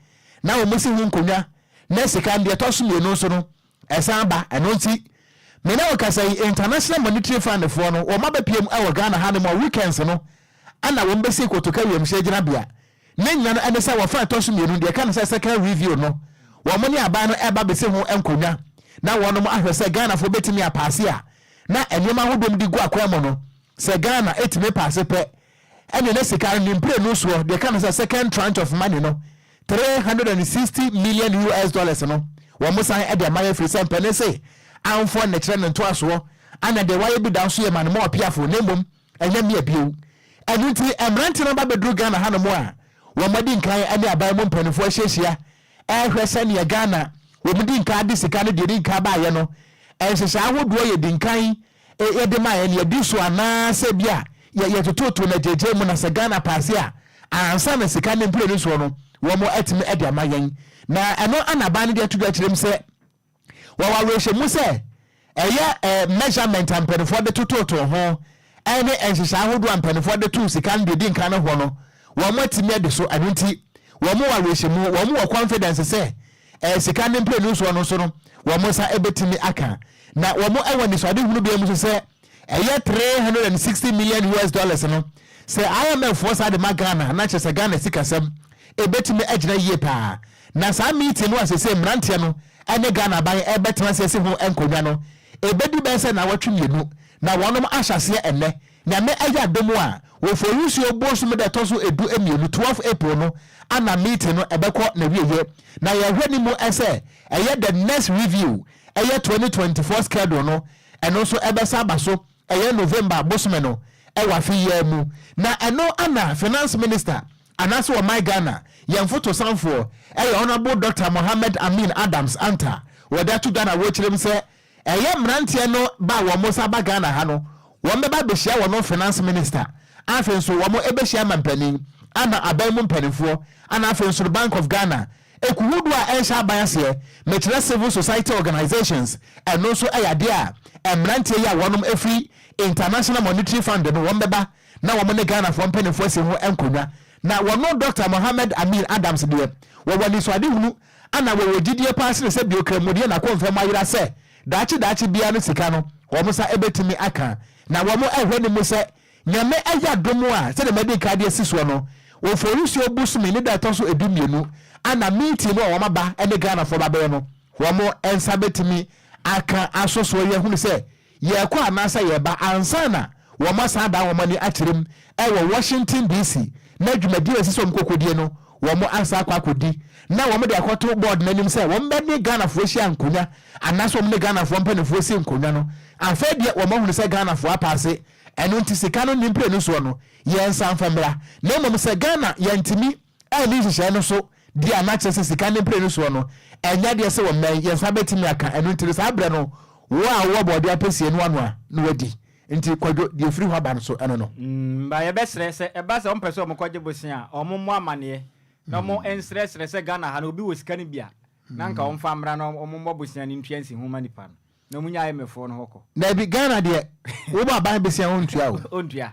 na wɔn si ho nkonnwa na sika no deɛ ɛtɔ so mmienu nso no ɛsan ba. Ɛno nti me ne wo kasa yi International Monetary Fund foɔ no wɔn abɛpiem wɔ Ghana hanom a weekends no ɛna wɔn bɛsi Kotoka wiemhyɛn gyinabea. Ne nyina no ɛne sɛ wɔfa ɛtɔ so mmienu deɛ ɛka no sɛ second review no wɔn ne aban no ɛreba bɛsi ho nkonnwa na wɔnom ahwɛ sɛ Ghanafoɔ bɛtumi apaase a na nneɛma ahodoɔ de gu akwan mu no sɛ Ghana ɛtumi paase pɛ ɛne na sika no ne mprenu soɔ deɛ ɛka no sɛ second tranche of money no 360 million US dollars no wɔn san ɛde ama yɛ firi sɛ mpɛne se amfoɔ ne kyerɛ ne ntoasoɔ ana deɛ wayɛ bi da nso yɛ ma no ma ɔpiafo na mmom Ɛnyɛ mmea bio. Ɛno nti mmerante no aba bɛduru Ghana hanom a, wɔadi nkan ne aban mu mpanimfoɔ ahyiahyia rehwɛ sɛdeɛ Ghana wɔn di nkan de sika no deɛ ɛdi nkan baeɛ no, nhyehyɛe ahodoɔ yɛdi nkan yɛde maeɛ no yɛdi so anaa sɛ bi a yɛtototo no agyagya mu na sɛ Ghana paase a ansa na sika no mprenu soɔ no wɔn atumi de ama yɛn. Na ɛno ana aban no de ato dwa kyerɛ mu sɛ Wɔwɔ awerɛhyɛmu sɛ ɛyɛ measurement a mpanimfoɔ de tototo ho ne nhyehyɛe ahodoɔ a mpanimfoɔ de too sika no deɛ ɛdi nkan no hɔ no, wɔatumi adi so. Ɛno nti, wɔn wɔ awerɛhyɛmu, wɔn wɔ confidence sɛ sika no mprenu soɔ no nso no, wɔn nsa bɛtumi aka. Na wɔn wɔ anisoadehunu biara mu nso sɛ Ɛyɛ 360 million US dollars no, sɛ IMF foɔ saa de ma Ghana a, na kyerɛ sɛ Ghana sikasɛm ɛbɛtumi agyina yie paa. Na saa meeting no a seesei mmeranteɛ no ne Ghana aban ɛrebɛtena ase asi ho nkonnwa no, ɛbɛdi bɛyɛ sɛ nnawɔtwe mmienu, na wɔnom ahyɛ aseɛ ɛnnɛ. Nyame ayɛ adom a, Oforisuo bosome da ɛtɔ so 12, 12 April no ana meeting no ɛbɛkɔ n'awieɛ. Na yɛhwɛ ne mu sɛ ɛyɛ the next review ɛyɛ 2024 schedule no ɛno nso ɛbɛsa aba so ɛyɛ November bosome no ɛwɔ afe yi ara mu. Na ɛno ana Finance Minister anaasɛ ɔman Ghana yɛn fotosanfoɔ ɛyɛ Honourable Doctor Mohammed Amin Adams Antar wɔde ato dwa na wɔkyerɛ mu sɛ Ɛyɛ mmeranteɛ no ba a wɔn san ba Ghana ha no, wɔn bɛba abɛhyia wɔn finance minister, afei nso wɔn ɛbɛhyia mampanin, ana aban mu mpaninfoɔ, ana afei nso no Bank of Ghana, ekuhodoɔ a ɛnhyɛ aban aseɛ, mekyerɛ civil society organisations, ɛno nso ɛyɛ adeɛ a mmeranteɛ yi a wɔnom ɛfiri International Monetary Fund no wɔn bɛba na wɔn ne Ghanafoɔ mpaninfoɔ asi ho nkonnwa. Na wɔno Doctor Mohammed Amin Adams deɛ, wɔwɔ anisoadehunu Ana wɔwɔ gyidie paa sene sɛ bio kramodeɛ na kɔmfɛ mo ayera sɛ daakye daakye biara no sika no wɔn nsa bɛtumi aka na wɔn ɛhwɛ ne mu sɛ Nyame ɛyɛ adom a sɛdeɛ madi nkan de asi soɔ no Oforisuo bosome ne da ɛtɔ so 12 ana meeting no a wɔn aba ne Ghanafoɔ ba bɛyɛ no wɔn nsa bɛtumi aka aso soɔ yɛahunu sɛ Yɛrekɔ anaasɛ yɛreba ansa na wɔasan adan wɔn ani akyerɛ mu wɔ Washington, DC. na dwumadi a ɛsɛ sɛ wɔkɔkɔdie no, wɔasan akɔ akɔdi na wɔde akɔto board no anim sɛ wɔbɛne Ghanafoɔ ahyia nkonnwa anaasɛ wɔn ne Ghanafoɔ mpanimfoɔ si nkonnwa no. Afei deɛ wɔahunu sɛ Ghanafoɔ apaase, ɛno nti sika no ne mprenu soɔ no, yɛnsan mfa mmra. Na mmom sɛ Ghana yɛntumi anni nhyehyɛe no so deɛ a, na kyerɛ sɛ sika ne mprenu soɔ no, ɛnyɛ adeɛ sɛ wɔmmɛn, yɛn nsa bɛtumi aka. Ɛno nti no, saa berɛ no, wo a wowɔ borɔdeɛ apɛsie no ano a, na woadi. Nti Kwadwo, deɛ ɛfiri hɔ aba no so, ɛno no. Ba yɛbɛsrɛ sɛ ɛba sɛ wɔmpɛ sɛ wɔkɔgye bosea a, wɔmmɔ amaneɛ na wɔnsrɛsrɛ sɛ Ghana ha no obi wɔ sika no bi a, na anka wɔmfa mmra na wɔmmɔ bosea no ntua nsiho mma nipa no. Na ɔmo nya IMF foɔ no hɔ kɔ. Dabi Ghana deɛ wobɔ aban besia ontua o. Ontua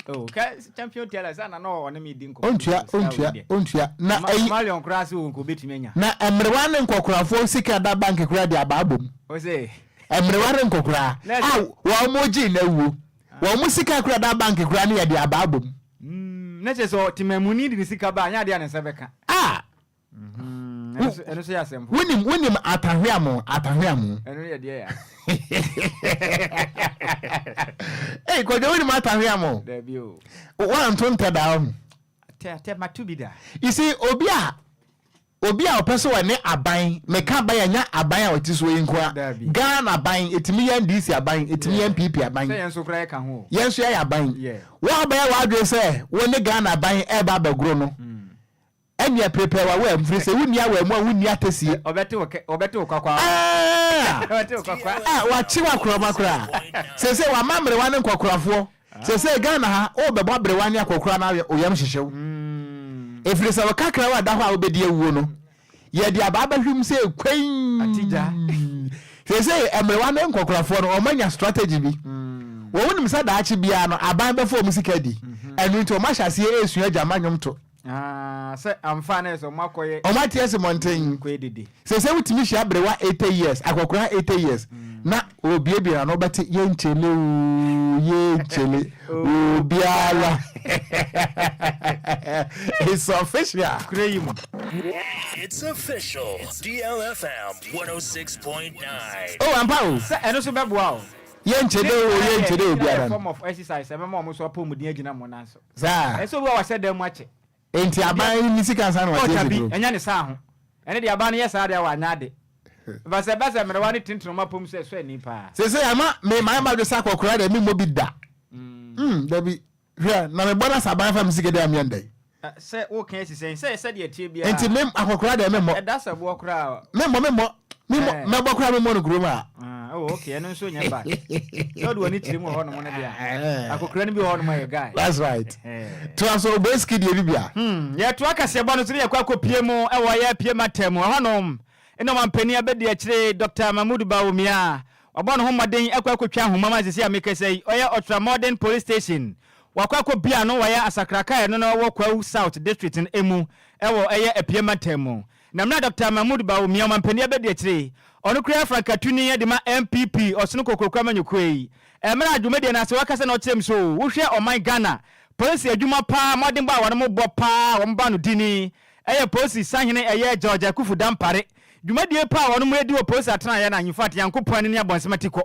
oh kɛ champion tailor sɛ na na ɔne me di nkɔmɔ. Ontua ontua ontua na ɛyi. Malion koraa sɛ onka obetumi anya. Na mmerewa ne nkɔkorafoɔ sika da bank koraa de aba abom. Ose. Mmerewa ne nkɔkoraa a wɔn mo gye na awuo wɔn mo sika koraa da bank koraa ne yɛde aba abom. Na kyerɛ sɛ ɔtemamuni de ne sika ba a nyɛ adeɛ a ne nsa bɛka. Ah Mm-hmm. Ɛno nso yɛ asɛm fo. Wonim wonim atahweamo atahweamo. Ɛno yɛ deɛ ya. Ee kɔjɔ wonim atahweamo. Dabi o. Wanto ntɛ da ɔho. Atɛ atɛ matu bi da. You see obi a obi a ɔpɛ sɛ ɔne aban meka aban a nya aban a ɔte soɔ yi nko a Ghana aban ɛtumi yɛ NDC aban ɛtumi yɛ NPP aban. Sɛ yɛn nso koraa yɛka ho. Yɛn nso yɛyɛ aban. Wɔn abɛyɛ w'adwene sɛ wo ne Ghana aban ɛreba abɛgoro no. Ɛnneɛ prepare w'awaa mu, firi sɛ wonni awaa mu a wonni atɛsie. Ɔbɛte wo kɛ, ɔbɛte wo kwakwa. Aah! Ɔbɛte wo kwakwa. Ah, wakye w'akorɔma koraa. Seesei wama mmerewa ne nkɔkorafoɔ. Seesei Ghana ha, wobɛbɔ aberewa ne akɔkora no a, wo yam hyehye wo. Ɛfiri sɛ wo kakra a ɛda hɔ a wobɛdi awuo no, yɛde abaa bɛhwim sɛ kwann. Atigya. Seesei mmerewa ne nkɔkorafoɔ no, wɔanya strategy bi. Wɔnim sɛ daakye biara no, aban bɛfa wɔn sika adi. Ɛno nti wɔahyɛ aseɛ resua gyama nnwomto. Ah, sɛ amfa na ɛsɛ ɔmo akɔyɛ. Ɔmo ate ase mmɔnten. Kɔyɛ dede. Sese wotumi hyia aberewa 80 years, akɔkora 80 years, na obiebie n'ano wobɛte yɛnkyele oo, yɛnkyele obiara. It's official. Kure yi mu. It's official. DLFM 106.9. Oh, ampa o. Sɛ ɛno nso bɛboa o. Yɛnkyele oo, yɛnkyele obiara. Form of exercise ɛbɛma ɔmo nso apɔmuden agyina mo nan so. Saa. Ɛsɛ obi a wahyɛ dan mu akyɛ. Enti aban yi ne sika nsa na wate asi Dabi, kurom. ɛnyɛ ne saa ho. Ɛne deɛ aban no yɛ saa deɛ a wanyɛ ade. Ba sɛ ɛba sɛ mmerewa no tintim wɔn apam sɛ ɛsɔ ani paa. Seesei ama me mayɛ m'adwene sɛ akɔkora deɛ memmɔ bi da. Mm, dabi. Hwɛ, na mebɔ na sɛ aban fa me sika deɛ a menyɛ no dɛn? Sɛ woka asi sɛn? Sɛ sɛdeɛ ɛteɛ biara. Enti me akɔkora deɛ memmɔ. Ɛda sɛ boɔ koraa. Memmɔ, memmɔ. Memmɔ, mɛbɔ koraa memmɔ no kurom a. Ah, oh, okay, ɛno nso nyɛ bad. Sɛ wode w'ani kyerɛ mu wɔ hɔnom no deɛ a, akɔkora no bi wɔ hɔnom a yɛ guy. That's right. Toa so, Oboeski deɛ bi bia. Hmm, yɛtoa kaseɛbɔ no so ne yɛkɔ akɔpie mu wɔ yɛ pie mantam mu. Ɛhɔnom na ɔmampanin abɛdi akyire Dr. Mahmoud Bawumia. Wabɔ ne ho mmɔden akɔ akɔtwa ahoma ma sisi a mekasa yi, ɔyɛ Ultra-Modern Police Station. Wakɔ akɔbia ano wɔ yɛ Asakraka a ɛno no wɔ Kwahu South District no mu wɔ ɛyɛ Apia mantam mu. Na mmerɛ a Dɔkta Mahmood Bawumia, ɔmampanin abadiakyire, ɔno koraa frankatuni de ma NPP ɔsono kokroko amanyɔkuo yi, mmerɛ a dwumadie no ase wakasa na ɔkyerɛ mu sɛ wohwɛ ɔman Ghana polisi adwuma paa mmɔdenbɔ a wɔnom bɔ paa a wɔn ba no dini ɛyɛ polisi sahene ɛyɛ George Akuffo Dampare dwumadie paa a wɔnom redi wɔ polisi atenaeɛ na infact Nyankopɔn ani ne abɔnsam atikɔ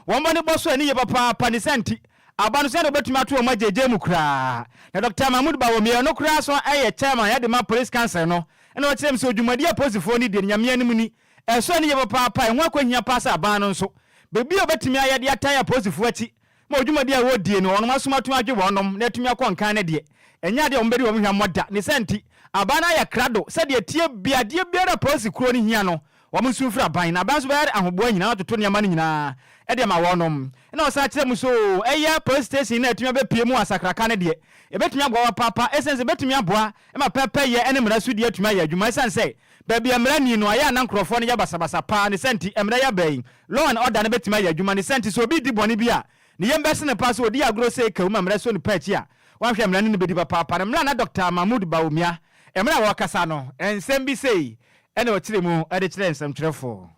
wɔn bɔ ne bɔ so ani yie papaapa ne saa nti. Aba no sɛdeɛ wɔbɛtumi ato wɔn agyegye mu koraa. Na Dɔkta Mahmood Bawumia, ɔno koraa nso yɛ Chairman de ma Police Council no, na ɔkyerɛɛ mu sɛ dwumadie a apolisifoɔ no die no, Nyame anim ni, ɛsɔ ani yie papaapa, ɛho akɔhia paa sɛ aban no nso, biribi a wɔbɛtumi ayɛ de atae apolisifoɔ akyi ma wɔ dwumadie a wɔredie no, wɔnom asom atom adwe wɔnom na atumi akɔ nkan no deɛ, ɛnyɛ adeɛ a wɔbɛdi wɔn hwammɔ da. Ne saa nti, aban no ayɛ krado sɛ deɛ ɛteɛ biara, adeɛ biara a polisi kuo no hia no, Wɔn nso mfiri aban, na aban nso bɛyɛ ahoboa nyinaa atoto nneɛma no nyinaa de ama wɔnom. Ɛna ɔsan kyerɛ mu sɛ oo, ɛyɛ police station no a atumi abɛpue mu wɔ Asakraka no deɛ, ɛbɛtumi aboa papaapa ɛsiane sɛ ɛbɛtumi aboa ma pɛpɛyɛ ne mmara sodie atumi ayɛ adwuma ɛsiane sɛ baabi a mmara nni no ayɛ a na nkorɔfoɔ no yɛ basabasa paa ne saa nti mmara yi aba yi law and order no bɛtumi ayɛ adwuma ne saa nti sɛ obi redi bɔne bi a ne yam bɛsene paa sɛ ɔdi agorɔ sei kawu ma mmara sɔ nipa akyi a wanhwɛ mmara no ne bɛdi papaapa no mmara na Dɔkta Mahmood Bawumia mmerɛ a wɔrekasa no nsɛm bi sei Ɛna ɔkyerɛ mu de kyerɛɛ nsɛmtwerɛfoɔ.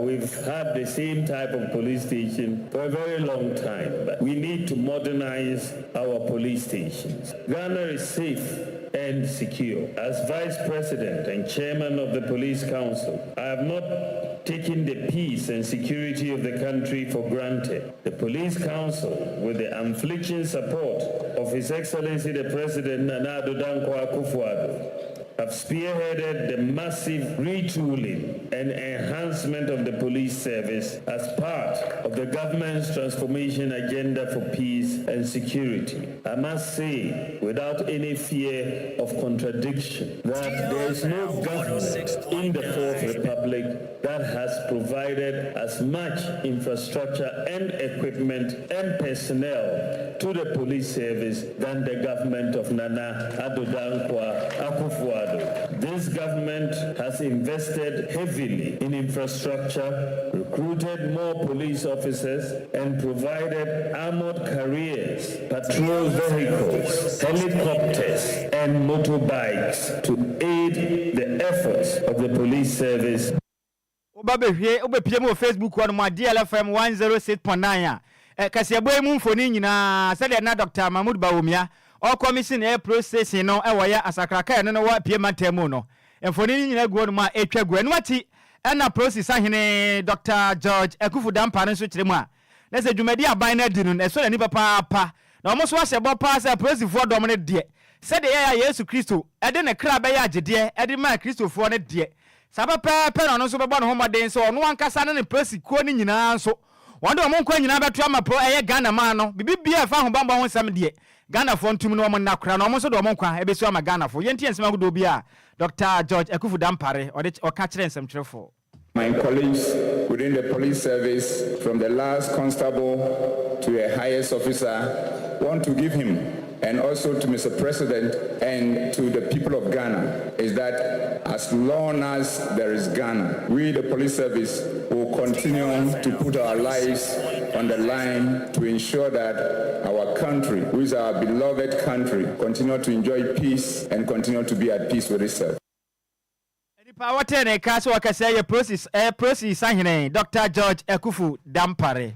We've had the same type of police station for a very long time, but we need to modernize our police stations. Ghana is safe and secure. As Vice President and Chairman of the Police Council, I have not taken the peace and security of the country for granted. The Police Council, with the unflinching support of His Excellency the President Nana Addo Dankwa Akufo-Addo, have spearheaded the massive retooling and enhancement of the police service as part of the government's transformation agenda for peace and security. I must say, without any fear of contradiction, that there is no government in the Fourth Republic that has provided as much infrastructure and equipment and personnel to the police service than the government of Nana Addo Dankwa Akufo-Addo. This government has invested heavily in infrastructure, recruited more police officers, and provided armored carriers, patrol vehicles, helicopters, and motorbikes to aid the efforts of the police service. Woba bɛhwie, wobɛpie mu wɔ Facebook hɔ nom a, DLFM 106.9 a, ɛ, kaseɛbɔ yi mu mfoni nyinaa, sɛdeɛ na Dɔkta Mahmood Bawumia ɔrekɔmihyin ɛyɛ Police Station no wɔ yɛ Asakraka a ɛno no wɔ Apue Mantam mu no, mfoni no nyinaa gu hɔ nom a ɛretwa gu. Ɛno akyi ɛna Polisi Sahene Dɔkta George Akuffo Dampare no nso kyerɛ mu a, na sɛ dwumadi a aban no adi no, ɛsɔ n'ani papaapa, na wɔn nso ahyɛ bɔ paa sɛ apolisifoɔ dɔm no deɛ, sɛdeɛ ɛyɛ a Yesu Kristo de ne kra bɛyɛ agyedeɛ de maa Kristofoɔ no deɛ, saa pɛpɛɛpɛ na ɔno nso bɛbɔ ne ho mmɔden sɛ ɔno ankasa ne ne polisikuo no nyinaa nso, wɔde wɔn nkwa nyinaa bɛto ama po ɛyɛ Ghana man no. Biribi biara a ɛfa ahobammɔ ho nsɛm deɛ, Ghanafoɔ ntom na wɔn nna koraa na wɔn nso de wɔn nkwa bɛsi ama Ghanafoɔ. Yɛntie nsɛm ahodoɔ bi a Dɔkta George Akuffo Dampare ɔde ɔka kyerɛɛ nsɛmtwerɛfoɔ. My colleagues within the police service, from the last constable to the highest officer, want to give him and also to Mr. President and to the people of Ghana is that as long as there is Ghana, we, the police service, will continue to put our lives on the line to ensure that our country, which is our beloved country, continue to enjoy peace and continue to be at peace with itself. Nipa a wɔtee ne nka sɛ ɔkasa yɛ Prosi ɛyɛ Prosi Sahene Dɔkta George Akuffo Dampare.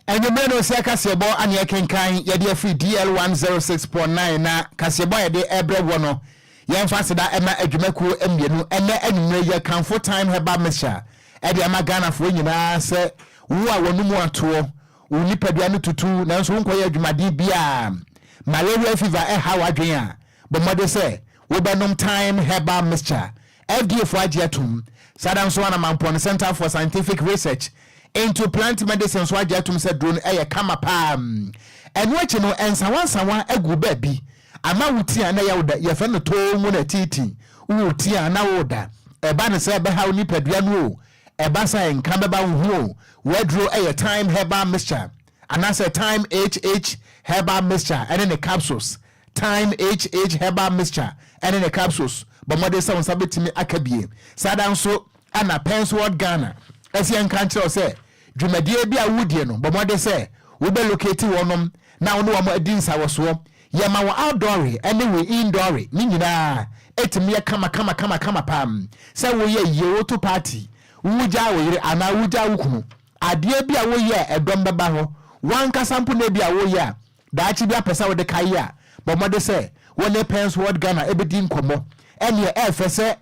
Anwummerɛ no sɛ kaseɛbɔ ane ɛkenkan yɛde afiri DL 106.9 na kaseɛbɔ a yɛde ɛbrɛ woɔ no yɛmfa aseda ɛma adwumakuo mmienu ɛnɛ anwummerɛ yɛkamfo Thyme Herbal Mixture ɛde ama Ghanafoɔ nyinaa sɛ wo a wɔnom atoɔ wo nipadua no tutu nanso wonkɔyɛ adwumaden biaa malaria fever ɛha w'adwen a Bɔ mmɔden sɛ wobɛnom Thyme Herbal Mixture. FDA foɔ agye atum. Saa da nso ara na Mampɔn Centre for Scientific Research into Plant Medicine nso agye atum sɛ duro no yɛ kama paa. Ɛno akyi no, nsawansawa agu wo baabi ama wo ti a na ɛyɛ wo dɛ. Yɛfrɛ no toongo na tiiti. Wowɔ ti a na woda. Ɛba no sɛ ɛbɛhaw nipadua no o, ɛba sɛ nka bɛba wo ho o, w'aduro yɛ Thyme Herbal Mixture anaasɛ Thyme HH Herbal Mixture ne ne capsules. Thyme HH Herbal Mixture ne ne capsules, bɔ mmɔden sɛ wo nsa bɛtumi aka bie. Saa da nso na Pensword Ghana asi nka nkyerɛ wo sɛ dwumadie bi a wodie no, bɔ mmɔden sɛ wobɛ locate wɔnom na wo ne wɔn adi nsawɔsoɔ. Yɛma wo outdoore ne wo indoore ne nyinaa ɛtumi yɛ kama kama kama kama paa. Sɛ woyɛ yie, woto party, wogyaa wo yere anaa wogyaa wo kunu, adeɛ bi a woyɛ a ɛdɔm bɛba hɔ, w'ankasa mpo na ebia woyɛ a Daakye bi apɛ sɛ wode kae a, bɔ mmɔden sɛ wo ne Pensword Ghana bɛdi nkɔmmɔ. Ɛnneɛ ɛyɛ fɛ sɛ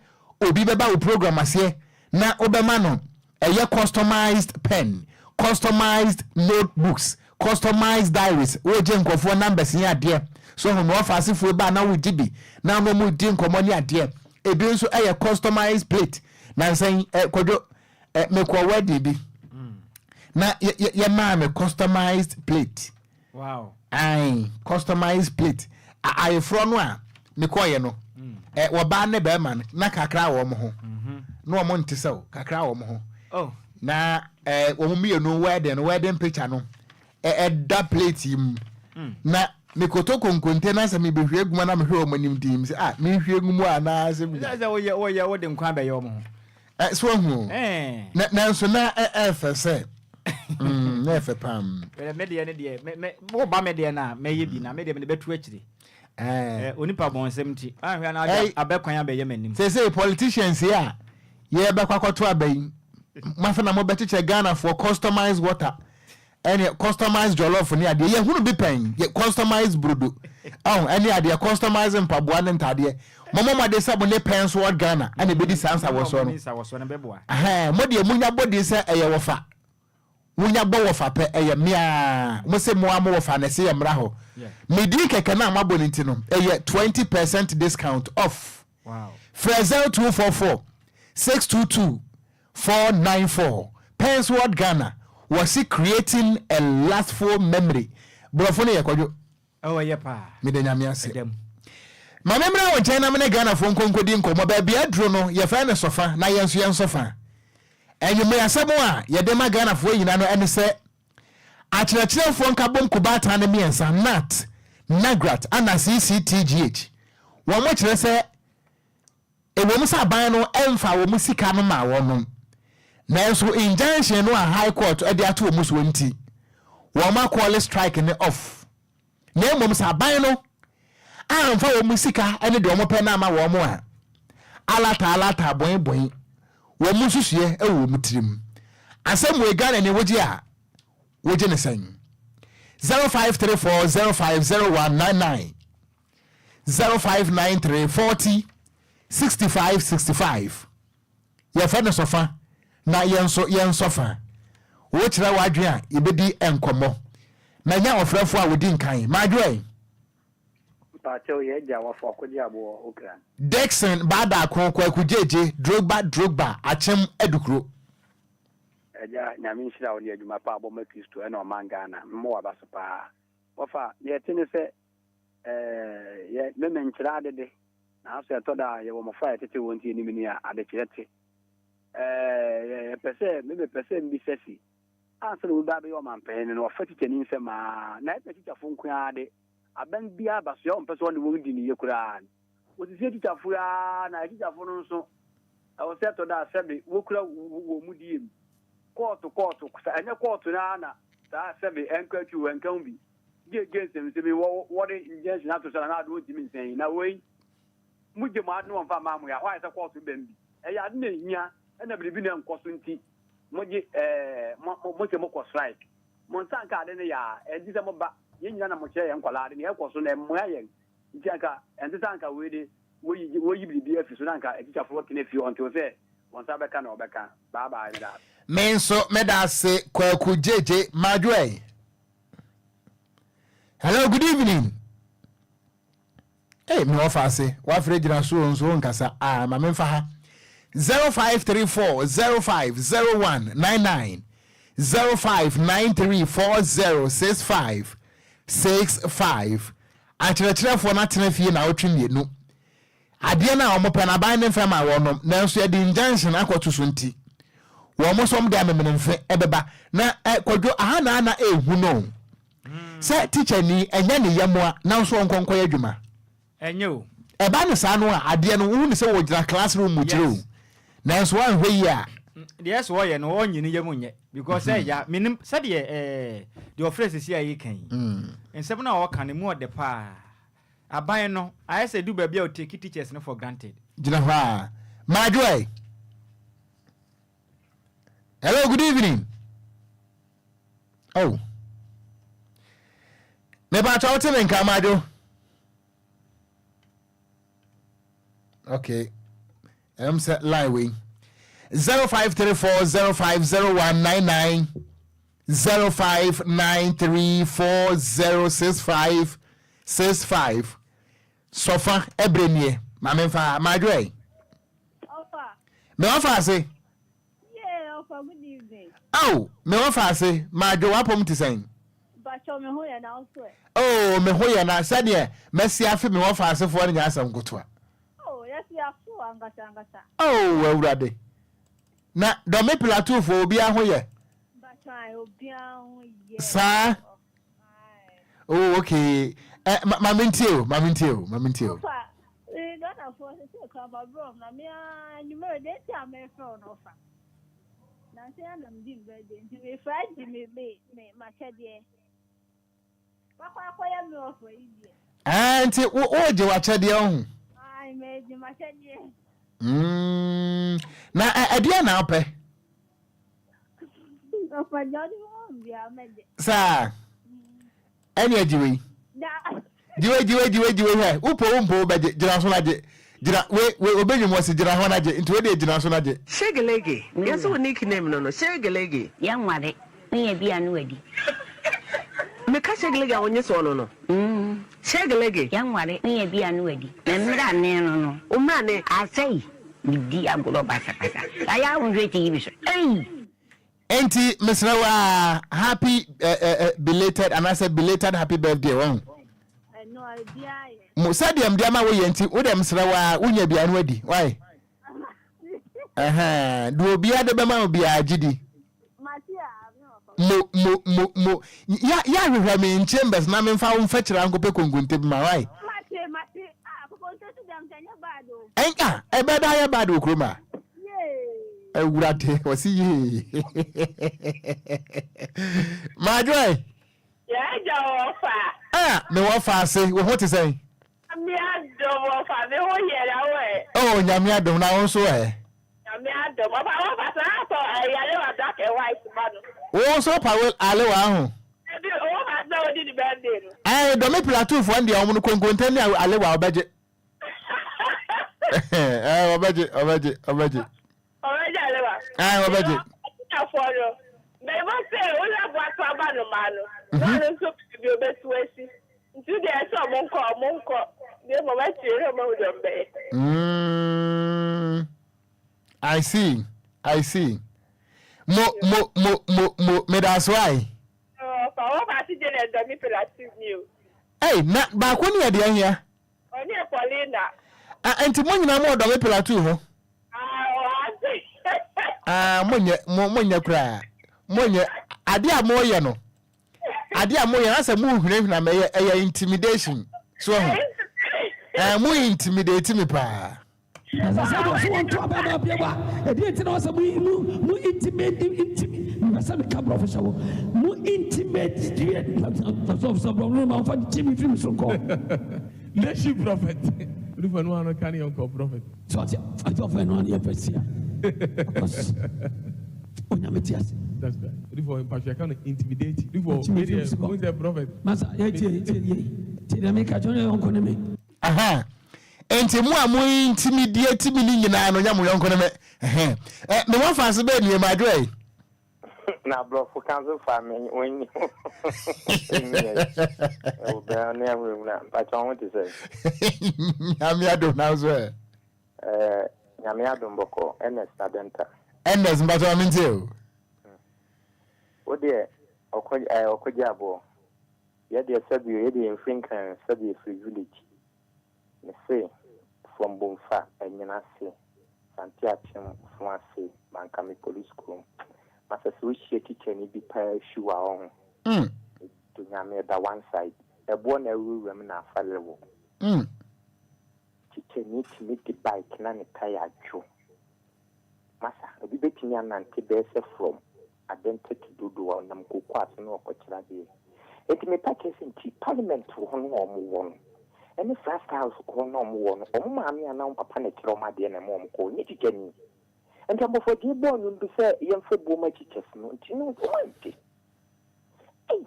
obi bɛba wo program aseɛ na wobɛma no ɛyɛ customized pen, customized notebooks, Customized diaries, wogye nkurɔfoɔ numbers ne adeɛ. So ho na wɔfa asefoɔ ba na wogye bi na wɔn mu di nkɔmmɔ ne adeɛ. Ebi nso yɛ customized plate. Nansa yi, eh, Kwadwo, eh, mekɔɔ wedding bi na yɛmaa me customized plate. Wow. Ae, customized plate. Ayeforɔ no a mekɔɔyɛ no, eh, wɔbaa ne bɛrima no, na kakra wɔ wɔn ho. Na wɔn nte sɛ o, kakra wɔ wɔn ho. Oh. Na eh, wɔn mmienu wedding no, wedding picture no, ɛda plate yi mu. Na mekoto konkonte na sɛ mebɛhwie gu mu na mehwɛ wɔn anim din sɛ, ah, menhwie gu mu anaasɛ bi. Sɛ woyɛ woyɛ wode nkwa bɛyɛ wɔn ho. Ɛ so ahu o. Na nanso na ɛfɛ sɛ na ɛfɛ pam. Me deɛ ne deɛ me me woba me deɛ na mɛyɛ bi na me deɛ mede bɛto akyire. Onipa bɔn nsɛm nti ahwɛ na ade abɛ kwan abɛyɛ m'anim. Seesei politicians yi a yɛbɛkɔ akɔto aba yi, moafei na mobɛkyekyɛ Ghanafoɔ customized water ɛne customized jollof ne adeɛ yɛhunu bi pɛn yɛ customized brodo ɔho ɛne adeɛ customized mpaboa ne ntadeɛ mɔmɔ mɔde sɛ mo ne Pensword Ghana ɛna ɛbɛdi saa nsawɔsoɔ no ɛhɛn mo deɛ monya bɔ din sɛ ɛyɛ wɔfa wonya bɔ wɔfa pɛ ɛyɛ mmea mo se mo a mo wɔfa na ɛsɛ yɛ mmra hɔ me din kɛkɛ no a moabɔ no nti no ɛyɛ 20% discount off frɛ 0244 622 494 Pensword Ghana wɔse creating a lastful memory borɔfo no yɛ kwadwo. Oh ɛyɛ paa. Meda Nyame ase. Ɛda mu. Ma me mmra wo nkyɛn na me ne Ghanafoɔ nkɔ nkɔdi nkɔmmɔ. Baabi a aduro no yɛfrɛ no sɔfa na yɛn nso yɛn sɔfa. Anwummere asɛm a yɛde ma Ghanafoɔ nyinaa no ɛne sɛ akyerɛkyerɛfoɔ nkabom kubaatan no mmiɛnsa, NAT, NAGRAT ana CCTGH, wɔn kyerɛ sɛ Ɛwom sɛ aban no mfaa wɔn sika no maa wɔn, nanso injunction no a High Court de ato wɔn soɔ nti, wɔn akɔɔle strike no off. Na mmom sɛ aban no amfa wɔn sika ne deɛ wɔpɛ no amma wɔn a, alata alata boe boe, wɔn nsusuiɛ wɔ wɔn tirim. Asɛm wei Ghanani wogye a, wogye no sɛn? 0534 050199. 0593 40 65 65 Yɛfrɛ no sɔfa na yɛn nso yɛn sɔfa. Wokyerɛ w'adwene a yɛbɛdi nkɔmmɔ. Manya ɔfrɛfoɔ a ɔdi nkan. Madwoɛ. Mpakyɛw yɛ agya wafo akɔgye aboɔ okra. Dickson Baadaako Kwaku Gyegye Drogba Drogba Akyem Adukuro. Agya Nyame nhyira wo ne adwuma pa a wobɔ ma Kristo ɛna ɔman Ghana. Memmɔ w'aba so paa. Wɔfa, nea ɛte ne sɛ, ɛɛ, yɛ, me menkyerɛ ade de, nanso ɛtɔ da a yɛwɔ mmofra a yɛtete wɔn nti yenim nea adekyerɛ te. Ɛɛ, yɛ, yɛpɛ sɛ, me mepɛ sɛ mibisa si, ansa na obi ba abɛyɛ ɔmampanyin no, ɔfa tikyani nsɛm aa, na ɛnyɛ tikyafo nko ara de, aban biara ba so a ɔmpɛ sɛ ɔne wɔn di no yiye koraa. Wosisi atikyafo yi ara, na atikyafo no nso, ɛwɔ sɛ ɛtɔ da a sɛbe wokura wɔn mudie mu. Kɔɔto, kɔɔto, sa ɛnyɛ kɔɔto no ara na saa sɛbe ɛnka atwi o, ɛnka ho bi. Gye, gye nsɛmnsɛm yi, wɔ, wɔde injunction ato so na na ade wɔntumi nsɛn yi. Na wei, mogye mo ade na wɔmfa mmaa mo yi a, hɔ ayɛ sɛ kɔɔto bɛn bi. Ɛyɛ ade na ehia, ɛna biribi na ɛnkɔ so nti, mogye, ɛɛ, mo, mo, mose mokɔ strike. Mo nsa nka ade no yɛ a, ɛnti sɛ moba, yɛn nyinaa na mokyerɛ yɛn nkwadaa ade, nea ɛkɔ so no, ɛmmoa yɛn. Nti anka ɛnte sɛ anka wei de woyi woyi biribi afi so na anka atikyafoɔ tena fie until sɛ wɔn nsa bɛka na wɔbɛka. Bye bye meda ase. Me nso meda ase Kwaku Gyegye Madwoɛ. Hello, good evening. Hey, me wɔfa ase wafrɛ gyina so nso wonkasa ah, ma memfa ha 0534 050199 0593 4065 65 Akyerɛkyerɛfoɔ no atena fie naawɔtwe mmienu. Adeɛ no a wɔpɛ no aban no mfa mmaa wɔnom, nanso yɛde injunction akɔto so nti, wɔn nso wɔde amemenemfe bɛba. Na eh, Kwadwo, aha na na ɛhu no sɛ tikyani ɛnyɛ ne yɛmmoa nanso ɔnkɔ nkɔyɛ adwuma. Ɛnyɛ o. Ɛba no saa no a, adeɛ no, wohu no sɛ ɔgyina class room mu kyerɛ o, nanso woanhwɛ yie a. Deɛ ɛsɛ ɔyɛ no, ɔnyi ne yam nyɛ because sɛ ya menim sɛdeɛ ɛɛ deɛ ɔfrɛ sisi a yɛka yi, nsɛm no a ɔka no mu ɔdɛ paa. Aban no, ayɛ sɛ ɛdu baabi a ɔtake teachers no for granted. Gyina hɔ a. Madwoɛ. Hello, good evening. Oh. Mepakyɛ wote me nka Madwo? Okay. Ɛm sɛ line wei. 0534 050199. 0593406565 Sɔfa ɛbrɛ nie ma me nfa madwoɛ. Ɔfa. Me wɔfa ase. Yeah, ɔfa good evening. Ao, me wɔfa ase, madwo w'apɔm te sɛn? Mpakyɛw me ho yɛ na wo so ɛ? Oh, me ho yɛ na sɛdeɛ masi afe me wɔfa asefoɔ no nyɛ asɛm kotoa. Oh, yɛsi afe wo ankasa ankasa. Oh, Awurade. Na Dɔme Pilatufoɔ obiara ho yɛ? Mpakyɛw ae, obiara ho yɛ. Saa? Oh, okay. Eh, ma, ma mentie o, ma mentie o, ma mentie o. Ɔfa, eh, Ghanafoɔ sese kora ma brɛ na me ara anwummerɛ deɛ nti a mefrɛ wo no ɔfa. Nansa yi na medi me birthday nti mefrɛ agye me me me m'akyɛdeɛ. Wakɔ akɔyɛ me ɔfa yi deɛ. Eh, nti wo wogye w'akyɛdeɛ ho? Ae, megye m'akyɛdeɛ. Mm, na ɛdeɛ na wopɛ? Saa ɛne agye wei gye wei gye wei gye wei gye wei hwɛ wopɔ wo mpo wobɛgye gyina so na gye gyina wei wei obɛnwom wɔ se gyina hɔ na gye nti wei deɛ gyina so na gye. Shegelege, yɛse wo nick name no no, Shegelege. Yɛnware, wonya bi a ne wadi. Meka Shegelege a wonye soɔ no no, Shegelege. Yɛnware, wonya bi a ne wadi. Me mmrane no no. Wo mmrane. Asɛe. Medi agorɔ basabasa. Ayɛ a wonhwɛ TV so. Ei! Enti mesrɛ wo aa happy eh, eh, eh, belated anaasɛ belated happy birthday wɔn. Mo sɛdeɛ mede ama woyɛ nti wo deɛ mesrɛ wo aa wonya biara no adi why? Ɛhɛn, deɛ obiara de bɛma wo biara gye di. Mo mo mo mo ya ya hwehwɛ me in chambers na memfa wo mfa kyerɛ ankɔpɛ konkonte bi ma why? Ɛnka ɛbɛda ayɛ bad wɔ kurom a. Awurade wɔsi yee. Madwoe. Yɛagya wɔ fa. Ah, me wɔ fa ase, wo ho te sɛn? Nyame adom ɔfa me ho yɛ na wo ɛ. Oh Nyame adom na wo nso ɛ. Nyame adom ɔfa wo fa saa tɔ ɛyi alewa black and white ma no. Wo nso pa wo alewa ho. Dabi wo fa sɛ odi ne birthday no. Ɛɛ dɔme plateau foɔ no deɛ wɔn no konkonte ne alewa ɔbɛgye. Ɛɛ ɔbɛgye ɔbɛgye ɔbɛgye. Ɔbɛgye alewa. Ɛɛ ɔbɛgye. Ɔbɛgye no. Mɛbɔ sɛ woyɛ boato aba no maa no. Na ɔno nso baabi ɔbɛtu asi. Nti deɛ ɛsɛ ɔmo nkɔ ɔmo nkɔ. Deɛ mmom akyire no ɔmo ahu deɛ ɔmo bɛyɛ. Mm, I see, I see. Mo mo mo mo mo meda so ai. Ɔfa wɔfa ase gye na ɛdɔ mi pela mi o. Ei, na baako ne yɛ deɛ hia. Ɔne Paulina. Ah, nti mo nyinaa mo wɔ Dɔme Plateau hɔ? Ah, ɔase. Ah, mo nyɛ, mo mo nyɛ koraa. Mo nyɛ, adeɛ a mo yɛ no, adeɛ a mo yɛ no, asɛ mo hwinahwina mɛ, ɛyɛ, ɛyɛ intimidation. So ɛho. Eh, mo intimidate me paa. Ɛsɛ sɛ wɔso wɔn to aba ma abia wa. Ɛdeɛ nti na wɔsɛ mo mo mo intimate intimi mepɛ sɛ meka borɔfo hyɛ wo mo intimate deɛ sɛ sɛ borɔfo no ma wɔfa gye me firi me so nkɔ. Nation prophet. Odifo no ano ka ne yɔnkɔ prophet. So ɔte ɔte ɔfɛ no ano yɛ fɛ sia. Because onyame te ase. That's right. Odifo mpatwa ka no intimidate. Odifo me deɛ mo sɛ prophet. Masa yɛ tie tie ye tie deɛ meka kyerɛ ne yɔnko ne me. Aha. Enti mo a mo intimidate me ne nyinaa no nyɛ mo yɔnko ne me. Ɛhɛn. Ɛ me wɔfa ase bɛɛ nie ma adwo ɛ. Na aborɔfo ka nso fa me wɔnyi ɛwɔ bɛn ne ahunahuna mpakyɛ wo ho te sɛ. Nyame adom na nso ɛ. Ɛɛ Nyame adom bɔkɔ Ernest Adenta. Ernest mpakyɛ ma mentie o. Wo deɛ ɔkɔ ɛɛ ɔkɔgye aboɔ. Yɛ deɛ sɛbi o yɛ deɛ yɛnfiri Nkran sɛbi yɛfiri village. Mese from Bomfa Anyinase Sante Akyem Ofuase Mankame Police kurom Masa sɛ wohyia tikyani bi paa hwiw a ɔho Medo Nyame ɛda one side Ɛboɔ na awurawura mu na afa lewo Tikyani tumi de bike na ne tyre adwo Masa obi bɛtumi anante bɛyɛ sɛ from Adenta ti dodoɔ a ɔnam kooko ase na ɔkɔkyerɛ adeɛ. Enti mepa kyerɛ sɛ nti parliament hɔ no a wɔn wɔ no ɛne Flagstaff house hɔ no a wɔn wɔ no wɔn maame anaa wɔn papa na ɛkyerɛ wɔn adeɛ na ɛma wɔn kɔ ɔnyɛ tikyani. Nti abɔfra bɔɔ nnwom bi sɛ yɛmfa buo ma teachers no nti no wɔn ante. Ei!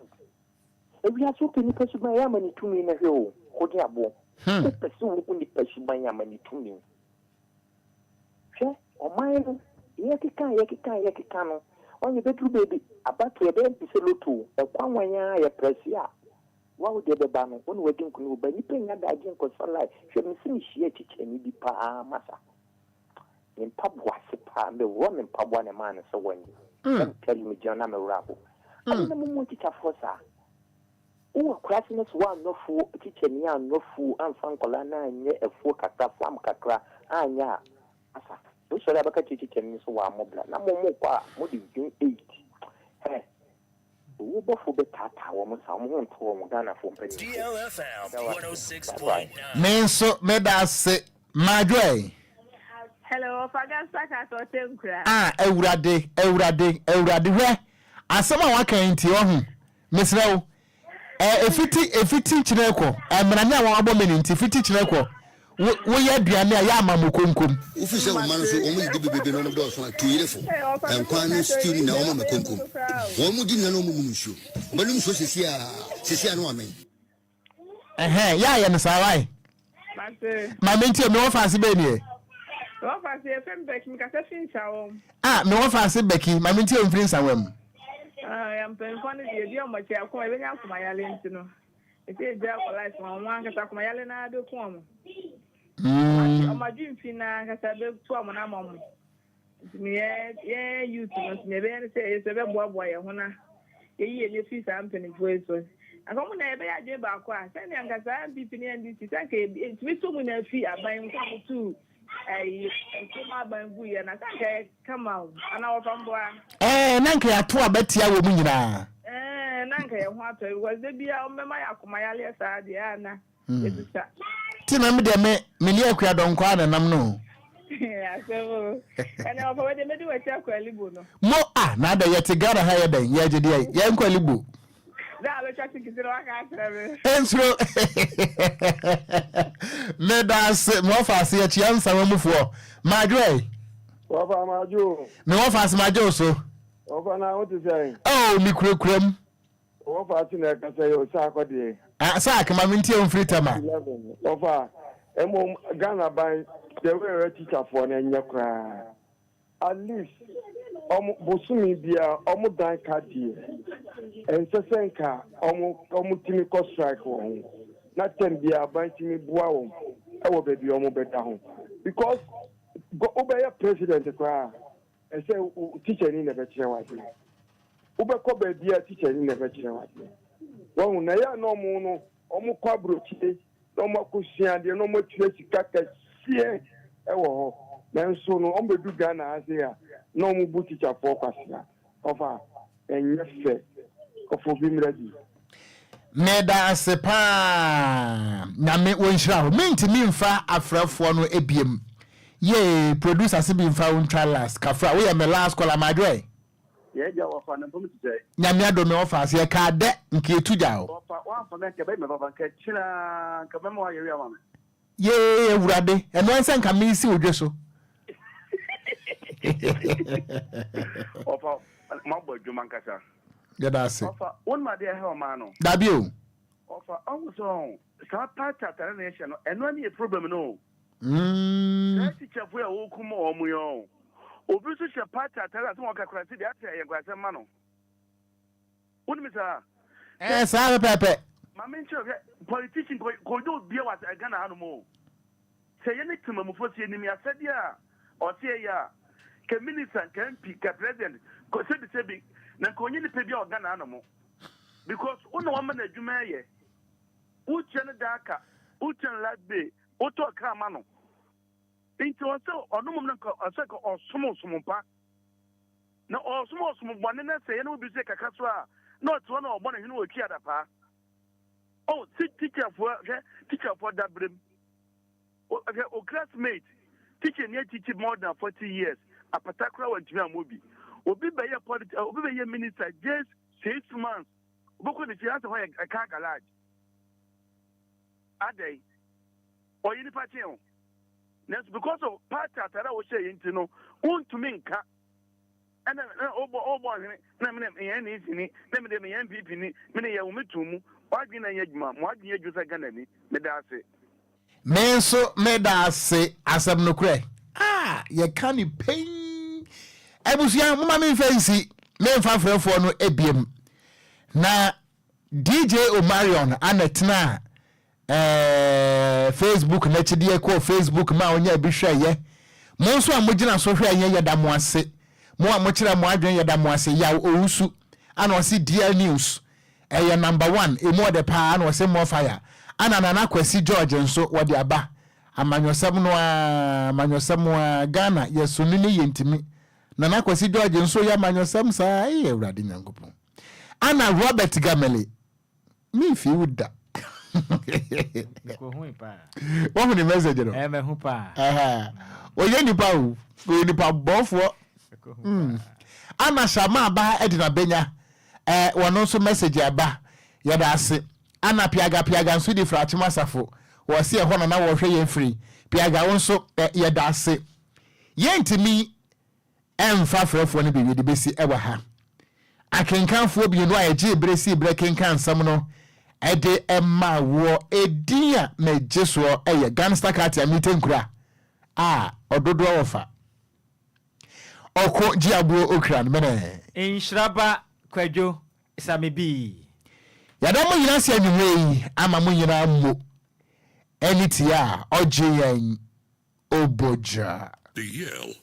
Ewiase wopɛ nipa suban ɛyɛ ama ne tumi na hwɛ o, kogye aboɔ. Wopɛ sɛ wohu nipa suban ama ne tumi. Hwɛ, ɔman no, yɛkeka a yɛkeka a yɛkeka no, Ɔn yɛbɛduru baabi, abatoɔ ɛbɛyɛ te sɛ lotto, ɛkwan wan ara yɛ prɛse a, wo a wo deɛ bɛba no, wo na wadi nkonim, but nnipa nnya daagye nkɔsa line. Hwɛ mese mehyiaa tikyani bi paa masa, ne mpaboa ase paa, meworɔ me mpaboa na ɛmaa no sɛ wɔnyɛ. Let me tell you, megyina hɔ na me werɛ aho. Adɛn na momu atikyafoɔ saa? Wowɔ akuraase no so woannɔ afuo, tikyani annɔ afuo amfa nkwadaa no anyɛ afuo kakra, farm kakra anyɛ a, Asa, wosɔre a bɛka kyerɛ tikyani no sɛ wammɔ bra na mo mokɔ a mode V8 hɛ owuo bɔfoɔ bɛtaataa wɔn saa wɔn ho nto wɔn Ghanafoɔ mpanimfoɔ meda wo ase bye bye. Me nso meda ase Marjoe. Hello, ɔfa Gasta kasa ɔtɛ nkura. Ah awurade awurade awurade hwɛ asɛm a waka yi nti ɔho mesrɛ wo Ɛ, efiti, efiti kyerɛ kɔ, ɛmena ne a wɔn abɔ me no nti, fiti kyerɛ kɔ, wo, woyɛ aduane a, yɛ ama mo konkom. Wofi sɛ wo mma no nso wɔn didi bebrebe na wɔn dɔɔso a, tu yere fo. Nkwan ne stew no nyinaa wɔma me konkom. Wɔn di nyinaa na wɔn nnom nsuo. Wɔbɛnom nsuo seesei ara, seesei ara na wɔamee. Ɛhɛn, yɛ ayɛ no saa wai. Mate. Maame ntie, me wɔfa ase bɛn nie? Me wɔfa ase yɛfrɛ me Becky, mekasa fi Nsawam. Ah, me wɔfa ase Becky, maame ntie mfiri Nsawam. Ah, yɛn mpanyinfoɔ no deɛ ebi a wɔn akyi akoma ebenya akoma yale nti no, esi egya akɔ life wɔn wɔn ankasa akoma yale naa bɛku wɔn. Wɔn adwi mfi naa ankasa bɛtu wɔn na ama wɔn. Nti no yɛ yɛn youth no nso nea yɛbɛyɛ ne sɛ yɛn nso yɛbɛboaboa yɛn ho na yɛyi yɛn ani afiri saa mpanimfoɔ yi so. Anka wɔn nyinaa yɛbɛyɛ adwene baako a, sɛnea anka saa NPP ne NDC sɛ anka yɛtumi to mu nyinaa fi aban mu sɛ wɔtuu ɛyi nkrumah aban gu yɛ na sɛ anka yɛ kama o anaa wɔfa mboa. Ɛɛ na anka yɛato aba tia wɔn nyinaa. Ɛɛ na anka yɛn ho atɔ yɛn because da biara wɔbɛma yɛ akoma yareɛ saa deɛ a na. Ebisa. Ti na me deɛ me me ne akua dɔnkɔ a na nam no. Asɛm o. Ɛnna ɔfa wɔ deɛ medi w'akyi akɔ Alibo no. Mo a na adɛ yɛte Ghana ha yɛ dɛn yɛgye deɛ yɛnkɔ Alibo. Da a bɛtwa tikiti no waka akyerɛ me. Nsuro. Meda ase me wɔfa ase yɛkyia nsawa mufoɔ. Madwoɛ. Wɔfa madwo o. Me wɔfa ase madwo so. Wɔfa na wo te sɛn? Oh me kurakura mu. Wɔfa ase na ɛkasa yi o saakɔ deɛ. Ah saak ma me ntie wo mfiri Tema. 11 wɔfa mmom Ghana ban deɛ wei teacher foɔ no ɛnyɛ koraa at least ɔmo bosome biara ɔmo dan ka deɛ ɛnsɛ sɛ nka ɔmo ɔmo tumi kɔ strike wɔ ho na term biara aban tumi boa wɔn ɛwɔ baabi ɔmo bɛda ho because wobɛyɛ president koraa ɛsɛ teacher ni na ɛbɛkyerɛ wo adeɛ. Wobɛkɔ baabi a tikyani na ɛbɛkyerɛ wo adeɛ. Wahu? Na ɛyɛ a na wɔn no, wɔkɔ aburokyire na wɔakɔsua adeɛ na wɔatua sika kɛseɛ wɔ hɔ. Nanso no, wɔbɛdu Ghana ha sei a, na wɔbu tikyafoɔ kwasea. Ɔfa, ɛnyɛ fɛ. Ɔfa obi mmra bi. Meda ase paa Nyame ɔnhyira wo. Mentumi mfa afrɛfoɔ no biem. Yee producer se bi mfa wo ntwa last. Kafra woyɛ me last caller Madwoɛ. Yɛn agya wɔfa ne mpom te sɛn? Nyame adom me wɔfa ase yɛkaa dɛ nka yɛtu gya o. Wɔfa woamfa me a nka ɛbɛyɛ me papa nka akyiri ara nka mɛma woayɛ wei ama me. Yee Awurade ɛno ara sɛ nka mesi wo dwe so. Wɔfa moabɔ adwuma ankasa. Yɛda ase. Wɔfa wonim adeɛ a ɛha ɔman no? Dabi o. Wɔfa ɔho sɛ ɔho saa party atare na yɛhyɛ no ɛno ara ne yɛ problem no o. Mm. Saa teacherfo yi a wɔkum wɔn yi ɔn. Obi nso hyɛ party atare a sɛ wɔka kurase deɛ ate ɛyɛ nkurasɛm ma no. Wonim saa? Ɛɛ saa pɛpɛɛpɛ. Maame nkyerɛ hwɛ politician kɔ kɔdwo obia wɔ asa Ghana hanom o. Sɛ yɛne temamufo sɛ yɛnim yɛasɛdeɛ a ɔsɛ yɛyɛ a kɛ minister nka MP kɛ president kɔ sɛbi sɛbi na nka ɔnyɛ nipa bia wɔ Ghana hanom because wo na wama no adwuma ɛyɛ wotua no daa ka wotua no light bill Wotɔɔ kra ma no. Nti ɔsɛ ɔno mmom no nka ɔsɛ nka ɔsom ɔsom pa. Na ɔsom ɔsom bɔne na sɛ yɛne obi sɛ kaka so a na ɔte hɔ na ɔbɔ ne hwene ɔtwi adapaa. Oh, si teacherfoɔ hwɛ teacherfoɔ dabrem. Hwɛ o classmate teacher ni akyikyi more than 40 years apata koraa wantumi ammɔ bi. Obi bɛyɛ politi obi bɛyɛ minister just 6 months wobɛkɔ ne fie asɛ hɔ yɛ car garage. Adɛn? Ɔyɛ nipa kyen o. Nanso because of party atare a wɔhyɛ yi nti no, wontumi nka. Ɛna na ɔbɔ ɔbɔ ɔhene na mene meyɛ NDC ni na mede meyɛ NPP ni mene yɛ wo metu mu. W'adwene na nyɛ adwuma. Mo adwene yɛ adwuma sɛ Ghana ni. Meda ase. Me nso meda ase asɛm nokorɛ ah yɛka ne pɛn abusua moma memfa nsi. Memfa frɛfoɔ no ebiem. Na DJ Omarion ana tenaa eh, Facebook n'akyi deɛ kɔɔ Facebook ma ɔnya bi hwɛeɛ. Mo nso a mogyina so hwɛ yɛn yɛda mo ase. Mo a mokyerɛ mo adwene yɛda mo ase. Yaw Owusu ana ɔse DL News ɛyɛ number one emu ɔdɛ paa ana ɔse more fire. Ana Nana Kwasi George nso wɔde aba. Amanyɔsɛm no ara amanyɔsɛm ara Ghana yɛso no ne yɛntumi. Nana Kwasi George nso yɛ amanyɔsɛm saa ei Awurade Nyankopɔn. Ana Robert Gamele memfii wo da. Wahu ne message no? Eh, mahu paa. Ɔyɛ nipa o, ɔyɛ nipa bɔfoɔ. Mm. Ana Shama aba de na benya. Eh, wɔno nso message aba. Yɛda ase. Ana Piaga Piaga nso di Frakyem Asafo. Wɔse ɛhɔ na na wɔhwɛ yɛn firi. Piaga wo nso eh, yɛda ase. Yɛntumi mfa frɛfoɔ no biribi de bɛsi wɔ ha. Akenkanfoɔ mmienu a ɛgyee berɛ sii berɛ kenkan nsɛm no de maa woɔ. Edin a megye soɔ yɛ Gangster Katia Mite Nkura a ɔdodoɔ wɔfa Ɔko Gyeaboɔ Okran Mene. Nhyira ba Kwadwo Same Bii. Yɛda mo nyinaa ase anwummerɛ yi ama mo nyinaa mmo ɛne tie a ɔgye yɛn Obogya. The Yale.